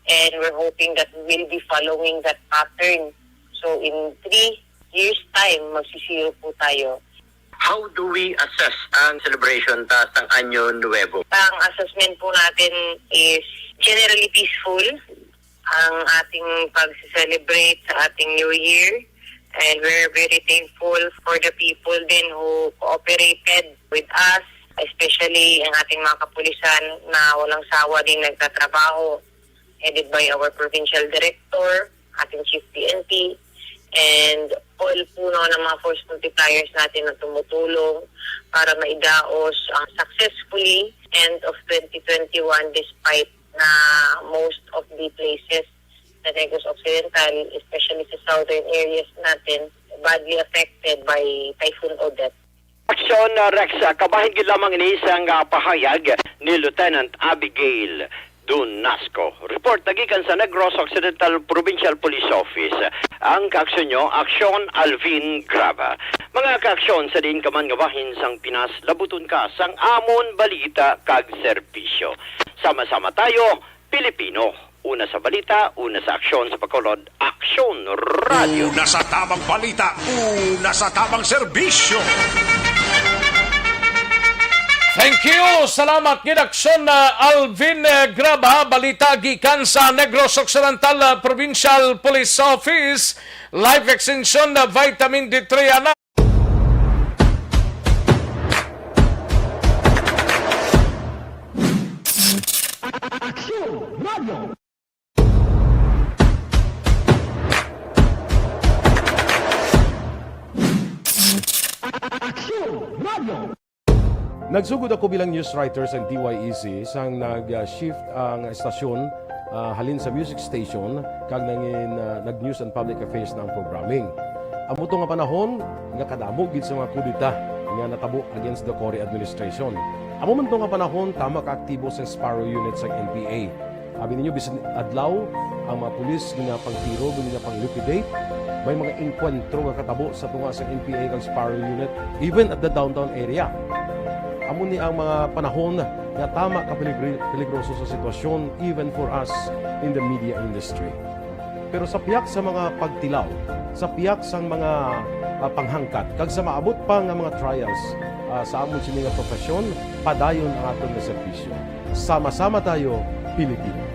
And we're hoping that we'll be following that pattern. So, in three years' time, magsisiro po tayo. How do we assess ang celebration ta sang Anyo Nuevo? Ang assessment po natin is generally peaceful ang ating pag-celebrate sa ating New Year. And we're very thankful for the people din who cooperated with us, especially ang ating mga kapulisan na walang sawa din nagtatrabaho, headed by our provincial director, ating chief P N P, and all po, no, ng mga force multipliers natin na tumutulong para maidaos ang successfully end of twenty twenty-one, despite na most of the places Sa Negros Occidental, especially sa southern areas natin, badly affected by Typhoon Odette. Aksyon, uh, Rex, uh, kabahin gid lamang ini sang, uh, pahayag ni Lieutenant Abigail Dunasco. Report na gikan sa Negros Occidental Provincial Police Office. Ang kaaksyon nyo, Aksyon Alvin Graba. Mga kaaksyon, sa diin ka man nga bahin sang Pinas, labuton ka sang amon balita kag serbisyo. Sama-sama tayo, Pilipino. Una sa balita, una sa aksyon, sa Bacolod, Aksyon Radio. Una sa tamang balita, una sa tamang serbisyo. Thank you. Salamat gid, Aksyon, uh, Alvin, uh, Graba. Balita gikan sa Negros Occidental, uh, Provincial Police Office. Life Extension, uh, Vitamin D three, ana. Aksyon Radio. Aksyon Radio. Nagsugod ako bilang news writer sa D Y E C sang nag-shift ang estasyon, ah, halin sa music station kag nangin, ah, nag-news and public affairs na ang programming. Amo to nga panahon nga kadamo gid sa mga kudeta nga natabo against the Cory administration. Amo man to nga panahon tama ka aktibo sa Sparrow Unit sang N P A. Abi ninyo, bisan adlaw, ang mga pulis ginapangtiro, ginapang-liquidate. May mga engkwentro nga katabo sa tunga sa N P A kag Sparrow Unit, even at the downtown area. Amo ni ang mga panahon nga tama ka peligri-, peligroso sa sitwasyon, even for us in the media industry. Pero sa piyak sa mga pagtilaw, sa piyak sang mga, ah, panghangkat, kag sa maabot pa nga mga trials, ah, sa amon sini nga profesyon, padayon ang aton nga serbisyo. Sama-sama tayo, Pilipino.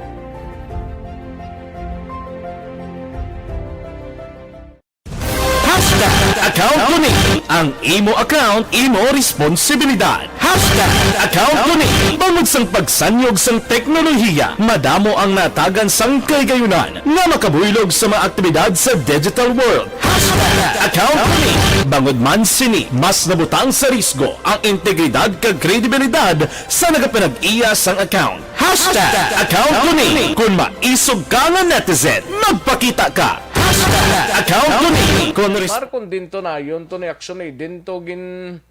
Hashtag account ko ni. Ang imo account, imo responsibilidad. Hashtag account ko ni. Bangod sang pagsanyog sang teknolohiya, madamo ang natagan sang kahigayunan nga makabuylog sa mga aktibidad sa digital world. Hashtag account ko ni. Bangod man sini, mas nabutang sa risgo ang integridad kag kredibilidad sa nagapinag-iya sang account. Hashtag account ko ni. Kung maisog ka nga netizen, magpakita ka. Hashtag account ko ni. Kung res- Mar, kung dinto na yun, to ni aksyon eh, dinto gin-,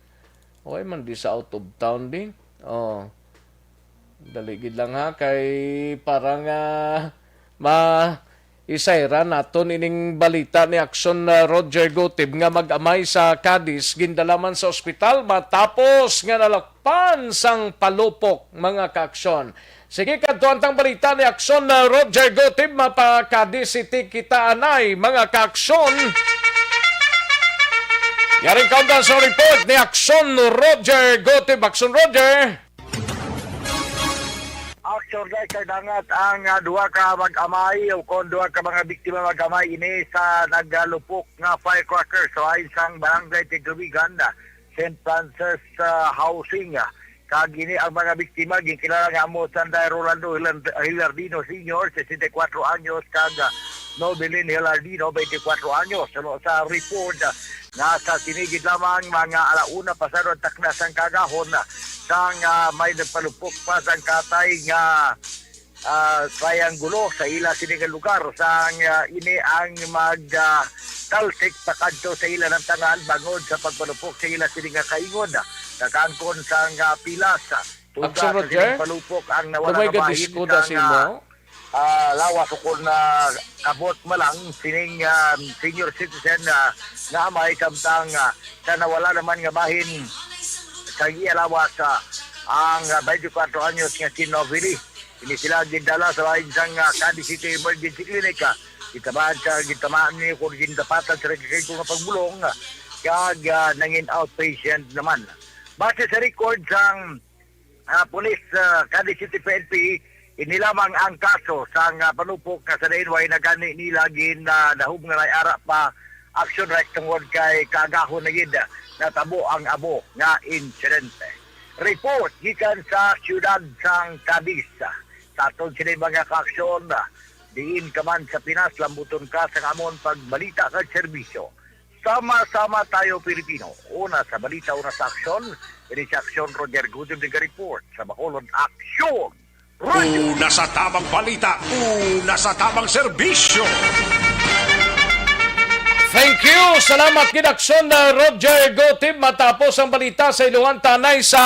okay man di sa out of town din. Oh. Dali gid lang ha, kay para nga ma-, isayra naton ining balita ni Aksyon, uh, Roger Gutib nga mag-amay sa Cadiz, gindala man sa ospital matapos nga nalakpan sang palupok, mga kaaksyon. Sige, kadto ang tang balita ni Aksyon, uh, Roger Gutib, mapa-Cadiz City kita anay, mga kaaksyon. Yaring kaundan sa report ni Aksyon, Roger Gutib. Aksyon, Roger. Actually, kay dangat ang, ah, duha ka mag-amay o kon duha ka mga biktima mag-amay ini sa nagalupok nga firecracker sa lain sang Barangay Tiglubigan, ah, Saint Francis, ah, Housing, ah. Kag ini ang mga biktima ginkilala nga amo Sanday Rolando Hilan-, Hilardino Senior, sesenta y cuatro anyos, kag, ah, Nobelin Hilardino, twenty-four anyos. Suno sa report, ah, nga sa sinigid lamang mga ala una pasado ang takna sang kaagahon, ah, sang, ah, may nagpalupok pa sang katay nga, ah, triangulo sa ila sini nga lugar, sang, ah, ini ang mag, ah, talsik pakadto sa ila namtangan bangod sa pagpalupok sa ila sini nga kaingon, ah, nakangkon sang, ah, pilas, ah, tungga Action, sa Roger? Sining palupok ang nawala Gamay nga ka bahin diskuda sa sang, imo? ah, ah, lawas ukon na kabot malang sining, ah, senior citizen, ah, nga amay, samtang, ah, sa nawala naman nga bahin sa iya lawas, ah, ang, ah, twenty-four anyos nga si Novili. Ini sila gindala sa lain sang, ah, Cadiz City Emergency Clinic, ah. Gitamaan sa, gitamaan ni, kung gindapatan sa nagkakaig nga pagbulong, ah, kag, ah, nangin outpatient naman. Base sa record sang ah, pulis, ah, Cadiz City P N P, ini lamang ang kaso sang, ah, panupok nga sa diin way na gani nila gin, ah, dahom nga may ara pa action right tungod kay kaagahon na gid natabo ang amo nga insidente. Report gikan sa siyudad sang Cadiz. Sa aton sini mga kaaksyon, ah, diin ka man sa Pinas, lambuton ka sa amon pagbalita kag serbisyo. Sama-sama tayo, Pilipino. Una sa balita, una sa aksyon. Ini si Aksyon Roger Gutib, nag-report sa Bacolod Aksyon. Una sa tamang balita, una sa tamang serbisyo. Thank you. Salamat gid, Aksyon, uh, Roger Gotib. Matapos ang balita sa iluhan tanay sa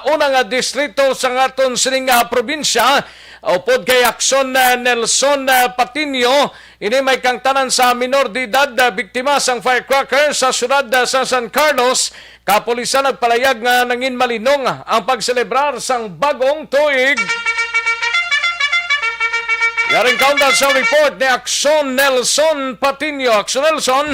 una nga distrito sa aton sining, uh, probinsya, upod kay Aksyon, uh, Nelson, uh, Patiño, ini may kangtanan sa minor de edad, uh, biktima sang firecracker sa siyudad, uh, sa San Carlos. Kapulisan nagpalayag nga nangin malinong ang pagselebrar sang bagong tuig. Yaring kaundan sa report ni Aksyon Nelson Patiño. Aksyon Nelson.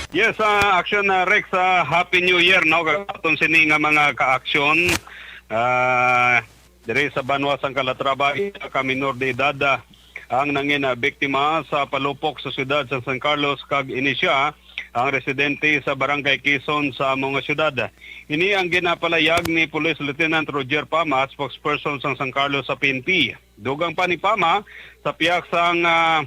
Yes, uh, Aksyon, uh, Rex, uh, Happy New Year, no? Kag aton sini nga mga kaaksyon, uh, diri sa banwa sang Calatrava, isa ka minor de edad, uh, ang nangin, uh, biktima sa palupok sa siyudad sa San Carlos, kag ini sia ang residente sa Barangay Quezon sa amo nga siyudad. Ini ang ginapalayag ni Police Lieutenant Roger Pama, spokesperson sang San Carlos sa P N P. Dugang pa ni Pama, sa pihak sang, ah,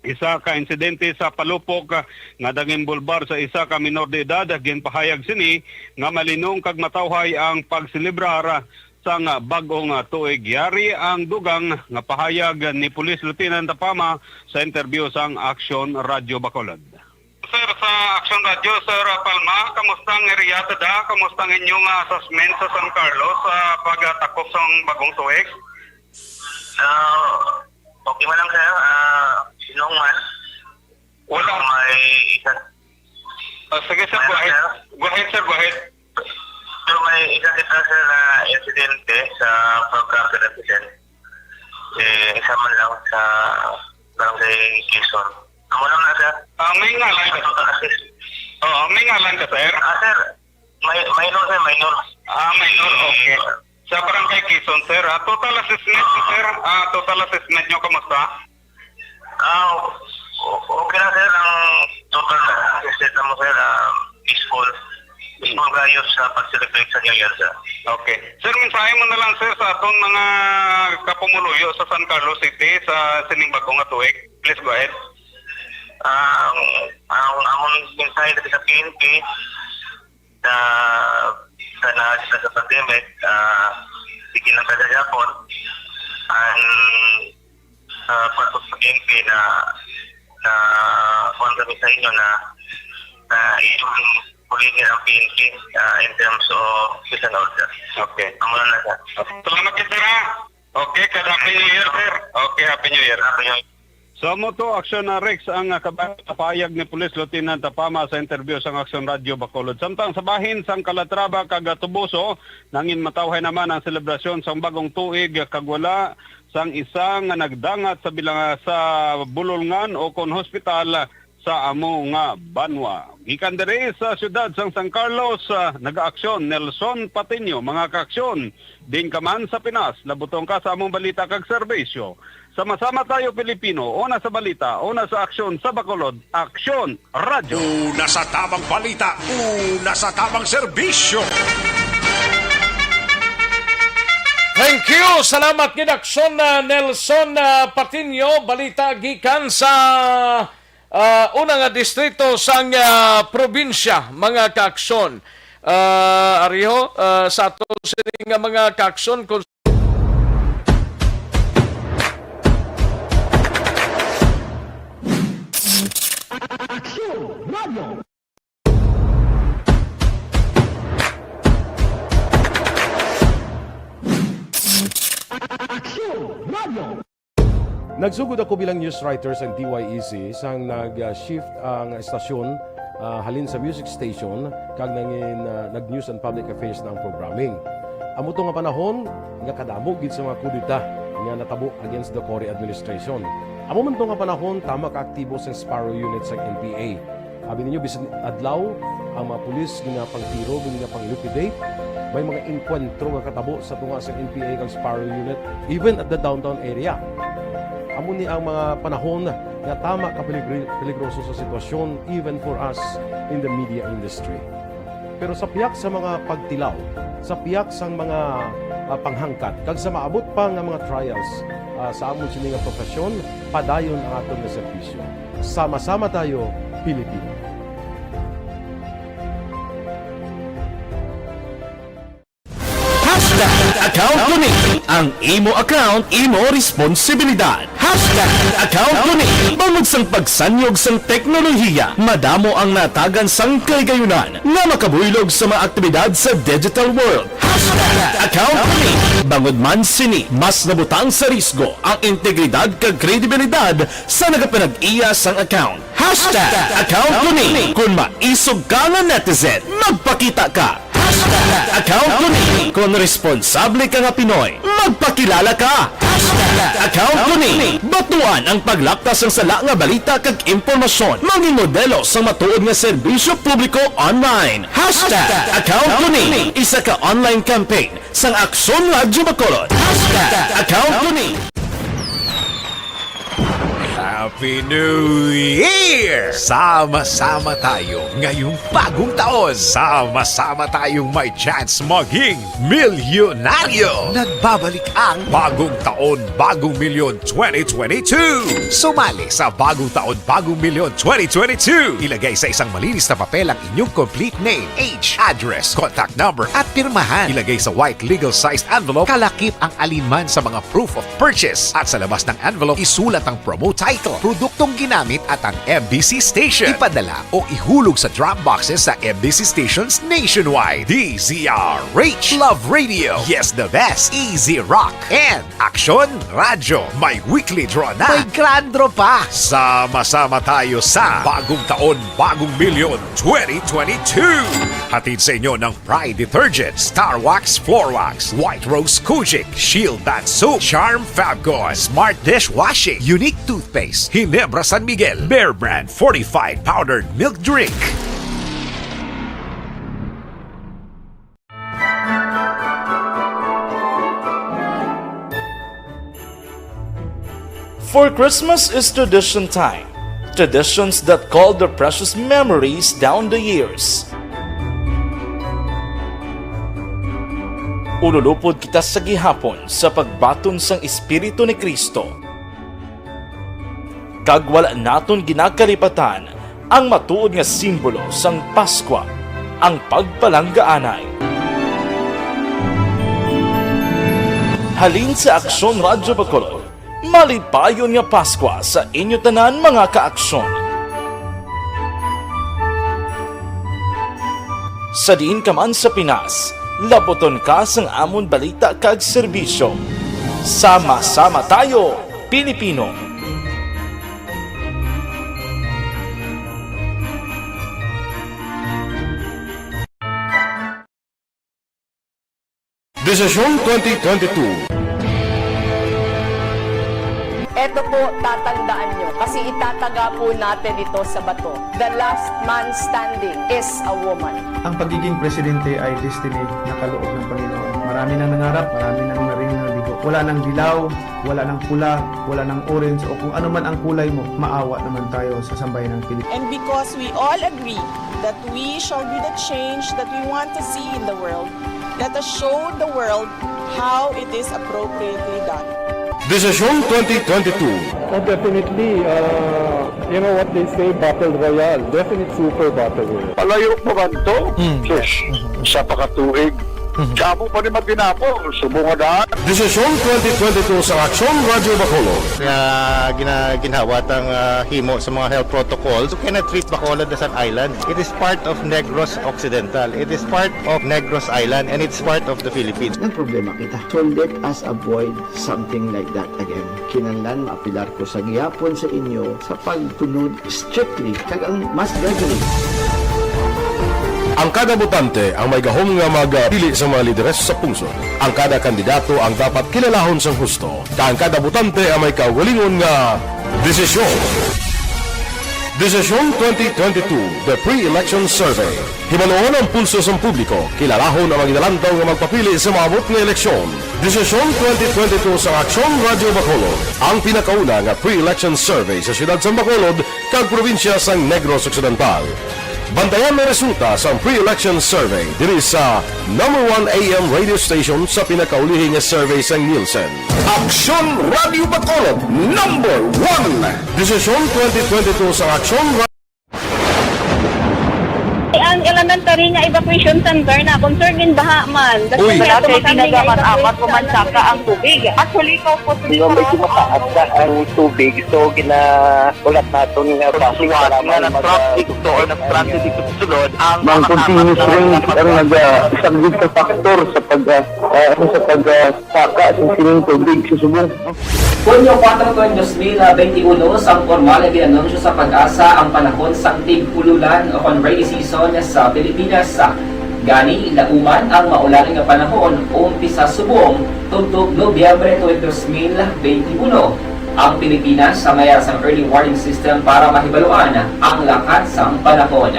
isa ka insidente sa palupok, ah, nga nag-inbolbar sa isa ka minor de edad, ginpahayag sini nga malinong kag matawhay ang pagselebrar sang bag-ong tuig. Yari ang dugang nga pahayag ni Police Lieutenant Pama sa interview sang Aksyon Radyo Bacolod. Sir, sa Aksyon Radyo, Sir Palma, kamusta ang area tada? Kamusta ang inyong, ah, assessment sa San Carlos sa pagtakop sang bagong tuig? Ah, okay man lang, sir. Ah, sinong man? Wala. May isa. Ah, sige, sir, go ahead. Go ahead, sir, go ahead. So, may isa kita, sir, na insidente sa pagkakadatisan. Eh, isa man lang sa Barangay Quezon. Amo lang na, sir. Ah, may ngalan ka? Total assist. Oo, may ngalan ka, sir? Ah, sir, may, minor, sir, minor. Ah, minor, okay. Sa Barangay Quezon, sir. Ah, total assessment, sir. Ah, total assessment nyo, kamusta? Ah, o- okay lang, sir. Ang total na assessment mo, sir, ah, peaceful. Peaceful kayo sa pag-celebrate sa New Year, sir. Okay. Sir, mensahe mo na lang, sir, sa aton mga kapumuluyo sa San Carlos City sa sining bag-o nga tuig. Please go ahead. Ah, ang, ang among mensahe dito sa P N P, sa, sa na sa pandemic, ah, sige lang ka sa Japon, ang, ah, pagod sa P N P na, na, kuwan kami sa inyo na, na inyong pulihin ang P N P, ah, in terms of peace and order. Okay. Amo lang na, sir. Salamat kayo, sir, ha? Okay, kag Happy New Year, sir. Okay, Happy New Year. Happy New Year. So, amo to, Aksyon, ah, Rex, ang, ah, kabahin sa pahayag ni Police Lieutenant Tapama sa interview sang Aksyon Radyo Bacolod. Samtang sa bahin sang Calatrava kag, ah, Toboso, nangin matawhay naman ang selebrasyon sang bagong tuig, kag wala sang isa nga nagdangat sa bilang, ah, sa bulolngan o kon hospital, ah, sa amo nga banwa. Gikan diri sa siyudad sang San Carlos, ah, nagaaksyon Nelson Patiño, mga kaaksyon. Diin ka man sa Pinas, labutong ka sa among balita kag serbisyo. Sama-sama tayo, Pilipino. Una sa balita, una sa aksyon, sa Bacolod, Aksyon Radyo. Una sa tamang balita, una sa tamang serbisyo. Thank you. Salamat gid, Aksyon, ah, Nelson, ah, Patiño. Balita gikan sa, ah, una nga distrito sang, ah, probinsya, mga kaaksyon. Ah, ariho, ah, sa ato sini nga mga kaaksyon, kung Aksyon Radio. Aksyon Radio. Nagsugod ako bilang news writer sa D Y E C sang nag-shift ang estasyon, ah, halin sa music station kag nangin, ah, nag-news and public affairs na ang programming. Amo to nga panahon nga kadamo gid sa mga kudeta nga natabo against the Cory administration. Amo man to nga panahon, tama ka aktibo sang Sparrow Unit sang N P A. Abi ninyo, bisan adlaw, ang mga pulis ginapangtiro, ginapang-liquidate. May mga engkwentro nga katabo sa tunga sa N P A kag Sparrow Unit, even at the downtown area. Amo ni ang mga panahon nga tama ka peligri-, peligroso sa sitwasyon, even for us in the media industry. Pero sa pihak sa mga pagtilaw, sa pihak sang mga, ah, panghangkat, kag sa maabot pa nga mga trials, ah, sa amon sini nga profesyon, padayon ang aton nga serbisyo. Sama-sama tayo, Pilipino. Hashtag account ko ni. Ang imo account, imo responsibilidad. Hashtag account ko ni. Bangod sang pagsanyog sang teknolohiya, madamo ang natagan sang kaligayunan nga makabuylog sa mga aktibidad sa digital world. Hashtag account ko ni. Bangod man sini, mas nabutang sa risgo ang integridad kag kredibilidad sa nagapanag-iya sang account. Hashtag account ko ni. Kung maisog ka nga netizen, magpakita ka. Hashtag account ko ni. Kung responsable ka nga Pinoy, magpakilala ka. Hashtag account ko ni. Batuan ang paglapta sang sala nga balita kag impormasyon. Maging modelo sang matuod nga serbisyo publiko online. Hashtag account ko ni. Isa ka online campaign sang Aksyon Radyo Bacolod. Hashtag account ko ni. Happy New Year! Sama-sama tayo ngayong bagong taon. Sama-sama tayong may chance maging milyonaryo. Nagbabalik ang Bagong Taon, Bagong Milyon twenty twenty-two. Sumali sa Bagong Taon, Bagong Milyon twenty twenty-two. Ilagay sa isang malinis na papel ang inyong complete name, age, address, contact number, at pirmahan. Ilagay sa white legal-sized envelope, kalakip ang alinman sa mga proof of purchase. At sa labas ng envelope, isulat ang promo title, produktong ginamit, at ang M B C station. Ipadala o ihulog sa drop boxes sa M B C stations nationwide. D Z R H, Love Radio, Yes the Best, Easy Rock, and Aksyon Radyo. May weekly draw na. May grand draw pa. Sama-sama tayo sa Bagong Taon, Bagong Milyon twenty twenty-two. Hatid sa inyo ng Pride Detergent, Star Wax Floor Wax, White Rose Kojic, Shield Bath Soap, Charm Fabcon, Smart Dishwashing, Unique Toothpaste, Ginebra San Miguel, Bear Brand Fortified Powdered Milk Drink. For Christmas is tradition time. Traditions that call the precious memories down the years. Ululupod kita sa gihapon sa pagbaton sang Espiritu ni Cristo. Kag wala naton ginakalipatan ang matuod nga simbolo sang Paskwa, ang pagpalanggaanay. Halin sa Aksyon Radyo Bacolod, malipayon nga Paskwa sa inyo tanan, mga ka-Aksyon. Sa diin ka man sa Pinas, laputon ka sang amon balita kag serbisyo. Sama-sama tayo, Pilipino! Desisyon twenty twenty-two. Eto po, tatandaan nyo, kasi itataga po natin ito sa bato. The last man standing is a woman. Ang pagiging presidente ay destiny na kaloob ng Panginoon. Marami nang nangarap, marami nang naring nabigo. Wala nang dilaw, wala nang pula, wala nang orange, o kung ano man ang kulay mo, maawa naman tayo sa sambayan ng Pilipinas. And because we all agree that we shall be the change that we want to see in the world, let us show the world how it is appropriately done. Desisyon twenty twenty-two. Oh, definitely, uh, you know what they say, battle royale. Definite super battle royale. Palayo pa ba to? Mm. Sus, isa pa ka tuig. Damo pa ni matinapol, subong nga daan. Desisyon twenty twenty-two sa Aksyon Radyo Bacolod. Nga gina-, ginhawa tang, ah, himo sa mga health protocols. You cannot treat Bacolod as an island. It is part of Negros Occidental. It is part of Negros Island, and it's part of the Philippines. Nagproblema kita. So let us avoid something like that again. Kinahanglan maapilar ko sa gihapon sa inyo sa pagsunod strictly kag ang mass gathering. Ang kada botante ang may gahom nga magpili sa mga lideres sa pungsod. Ang kada kandidato ang dapat kilalahon sang husto, kag ang kada botante ang may kaugalingon nga desisyon. Desisyon twenty twenty-two, The Pre-Election Survey. Hibaluon ang pulso sang publiko, kilalahon ang mga ginalantaw nga magpapili sa maabot nga eleksyon. Desisyon twenty twenty-two sa Aksyon Radyo Bacolod, ang pinakauna nga pre-election survey sa siyudad sang Bacolod kag probinsya sang Negros Occidental. Bantayan ang resulta sang pre-election survey diri sa number one A M radio station sa pinakaulihi nga survey sang Nielsen. Aksyon Radyo Bacolod, number one. Desisyon twenty twenty-two sa Aksyon Ra- Ang Tanan tari nga evacuation center na, concern gid baha man. Uy. Wala kay tinaga man apat o man saka ang tubig. Actually, ko po. Di ba, medyo mataas na ang tubig, so ginaulat naton nga basi nga nag-traffic to or nag-traffic dito sa sulod ang mga continuous rains ang nag-, ah, isang big factor sa pag, ah, ah, ano, sa pag, ah, saka sa sining tubig sa subong. Hunyo kuwatro tuig dos mil benti uno, sang pormal nga gin-anunsyo sa PAGASA ang panahon sang tig-ululan o kon rainy season sa Pilipinas. Gani, lauman ang maulan nga panahon umpisa subong tubtob Nobyembre tuig dos mil benti uno. Ang Pilipinas sa mayar sang early warning system para mahibaluan ang lakat sang panahon.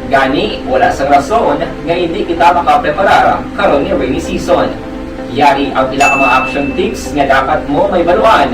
Gani, wala sang rason nga indi kita makapreparar karon nga rainy season. Yari ang pila ka mga action tips nga dapat mo mahibaluan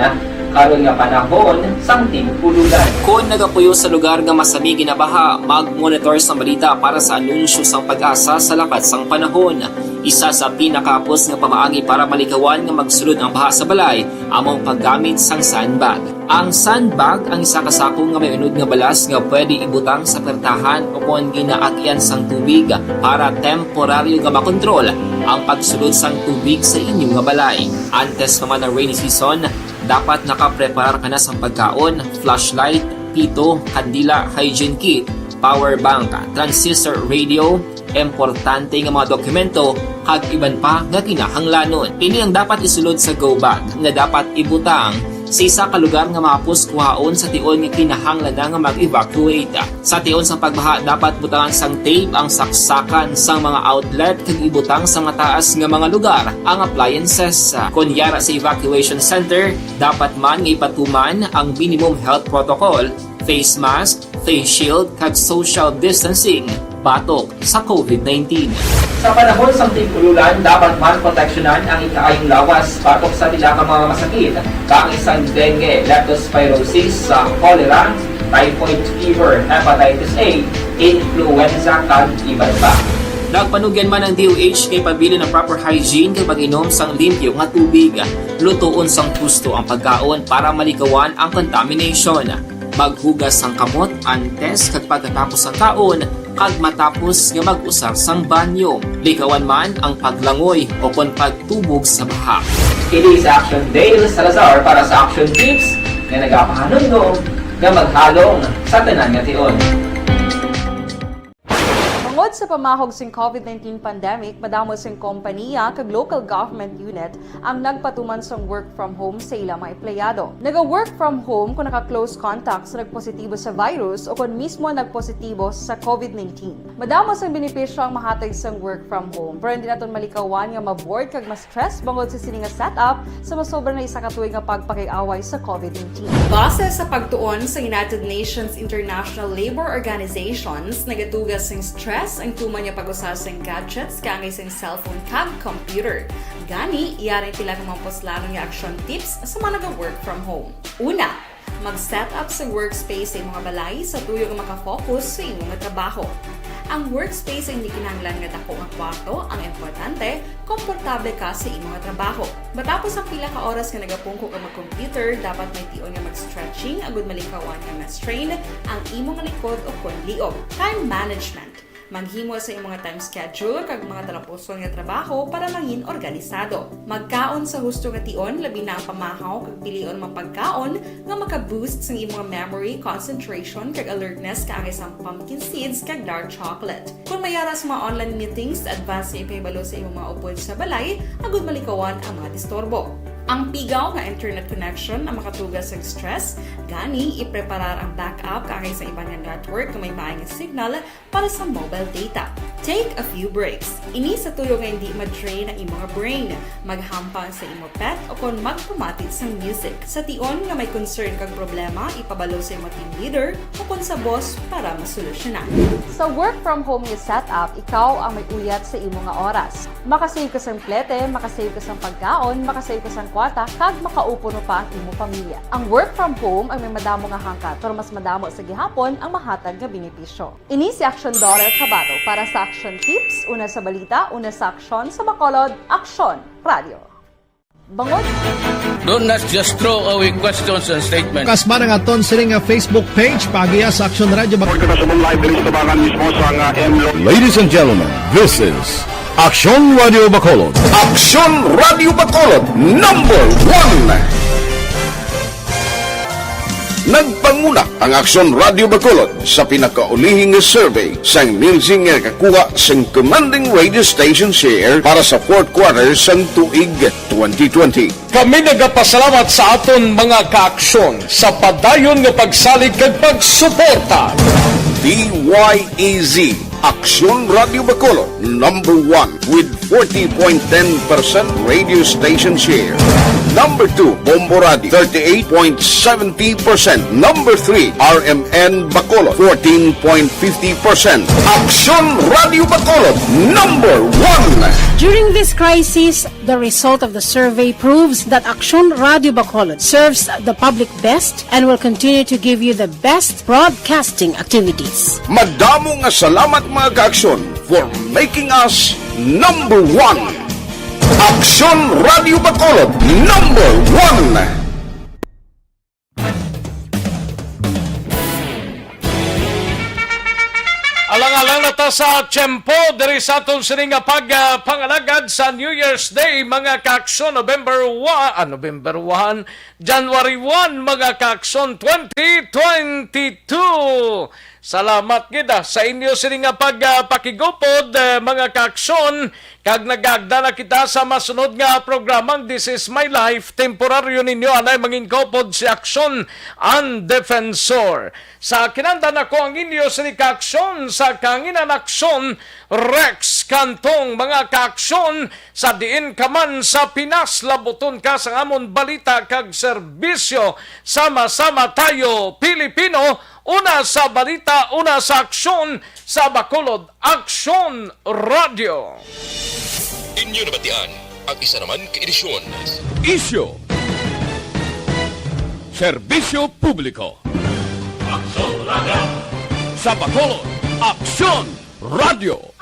karon nga panahon sang tig-ululan. Kon nagapuyo sa lugar nga masami ginabaha, mag-monitor sang balita para sa anunsyo sang PAGASA sa lakat sang panahon. Isa sa pinakahapos nga pamaagi para malikawan nga magsulod ang baha sa balay amo ang paggamit sang sandbag. Ang sandbag ang isa ka sako nga may unod nga balas nga pwede ibutang sa pertahan o kon ginaagian sang tubig para temporaryo nga makontrol ang pagsulod sang tubig sa inyo nga balay. Antes pa man ang rainy season, dapat nakapreparar ka na sang pagkaon, flashlight, pito, kandila, hygiene kit, power bank, transistor radio, importante nga mga dokumento, kag iban pa nga kinahanglanon. Ini ang dapat isulod sa go bag nga dapat ibutang sa isa ka lugar nga mahapos kuhaon sa tion nga kinahanglan na nga mag-evacuate. Sa tion sang pagbaha, dapat butangan sang tape ang saksakan sang mga outlet kag ibutang sa mataas nga mga lugar ang appliances. Kon yara sa evacuation center, dapat man nga ipatuman ang minimum health protocol, face mask, face shield, kag social distancing batok sa COVID nineteen. Sa panahon sang tig-ululan, dapat man proteksyonan ang ikaayong lawas batok sa pila ka mga masakit, kaangay sang dengue, leptospirosis, sa cholera, typhoid fever, hepatitis A, influenza, kag iban pa. Nagpanugyan man ang D O H nga ipabilin ang proper hygiene kag pag-inom sang limpyo nga tubig. Lutoon sang husto ang pagkaon para malikawan ang contamination. Maghugas sang kamot antes kag pagkatapos sang kaon, kag matapos nga mag-usar sang banyo. Likawan man ang paglangoy o kon pagtubog sa baha. Kini si Action Dale Salazar para sa Action Tips nga nagapahanumdom nga maghalong sa tanan nga tion. Bangod sa pamahog sing COVID nineteen pandemic, madamo sing kompaniya kag local government unit ang nagpatuman sang work from home sa ila mga empleyado. Naga-work from home kung naka-close contact sa nagpositibo sa virus o kon mismo nagpositibo sa COVID nineteen. Madamo sang benepisyo ang mahatag sang work from home, pero hindi naton malikawan nga ma-bored kag ma-stress bangod sa sini nga setup sa masobra na isa ka tuig nga pagpakig-away sa COVID nineteen. Base sa pagtuon sa United Nations International Labor Organizations, nagatuga sing stress ang tuman nga pag-usa sing gadgets kaangay sing cellphone kag computer. Gani, yari ang pila ka mga puslanon nga action tips sa mga naga-work from home. Una, mag-set up sa workspace sa imong balay sa tuyo nga makafocus sa imong trabaho. Ang workspace ay hindi kinahanglan nga dako nga kwarto, ang importante, komportable ka sa imong trabaho. Matapos ang pila ka oras nga nagapungko ka mag-computer, dapat may tion nga mag-stretching agud malikawan nga ma-strain ang imong likod o kon liog. Time management. Maghimo sa imong time schedule kag mga talapuson nga trabaho para mangin organisado. Magkaon sa husto nga tion, labi na ang pamahaw kag pilion mga pagkaon nga maka-boost sang imong memory, concentration, kag alertness kaangay sang pumpkin seeds kag dark chocolate. Kung may ara sa mga online meetings, advance nga ipahibalo sa imong mga upod sa balay agud malikawan ang mga disturbo. Ang pigaw nga internet connection ang makatuga sang stress, gani ipreparar ang backup kaangay sa iban nga network nga may maayo nga signal para sa mobile data. Take a few breaks. Ini sa tuyo nga hindi ma-drain ang imong brain. Maghampang sa imo pet o kon magpamati sang music. Sa tion nga may concern kag problema, ipabalo sa imo team leader o kon sa boss para masolusyonan. Sa work from home nga setup, ikaw ang may uyat sa imo nga oras. Makasave ka sang plete, makasave ka sang pagkaon, makasave ka sang kwarta, kag makaupuno pa ang imo pamilya. Ang work from home ang may madamo nga hangkat, pero mas madamo sa gihapon ang mahatag nga benepisyo. Ini si Action Daughter Kabato para sa Action Tips, una sa balita, una sa aksyon, sa Bacolod, Aksyon Radio. Bangot? Do not just throw away questions and statements. Kasmara nga aton sini nga Facebook page, paagiya sa Aksyon Radio Bac- Kita sa live diri sa tabangan mismo sa nga M Lo. Ladies and gentlemen, this is Aksyon Radio Bacolod. Aksyon Radio Bacolod, number one. Nagpanguna ang Aksyon Radio Bacolod sa pinakaulihing survey sang Nielsen nga nakakuha sang commanding radio station share para sa fourth quarter sang tuig twenty twenty. Kami nagapasalamat sa aton mga kaaksyon sa padayon nga pagsalig kag pagsuporta. D Y E Z, Aksyon Radio Bacolod, number one with forty point ten percent radio station share. Number two, Bombo Radio, thirty-eight point seventy percent. Number three, R M N Bacolod, fourteen point fifty percent. Aksyon Radio Bacolod, number one. During this crisis, the result of the survey proves that Aksyon Radio Bacolod serves the public best and will continue to give you the best broadcasting activities. Madamo nga salamat, mga kaaksyon, for making us number one. Aksyon Radio Bacolod, number one. Alang-alang na ta sa tiyempo diri sa aton sini nga pag, ah, pangalagad sa New Year's Day, mga kaaksyon, November one, ah, November one, January one, mga kaaksyon, twenty twenty-two. Salamat gid, ah, sa inyo sini nga pag, ah, pakigupod, ah, mga kaaksyon. Kag nagagda na kita sa masunod nga programang This Is My Life. Temporaryo ninyo anay mangin kaupod si Aksyon, ang defensor. Sa kinandan ako ang inyo sini kaaksyon sa kanginan aksyon, Rex Cantong, mga kaaksyon, sa diin ka man sa Pinas, labuton ka sa amon balita kag serbisyo. Sama-sama tayo, Pilipino, una sa balita, una sa aksyon, sa Bacolod Aksyon Radio. Inyo nabatian ang isa naman ka edisyon. Isyu. Serbisyo publiko. Aksyon Radio. Sa Bacolod, Aksyon Radio.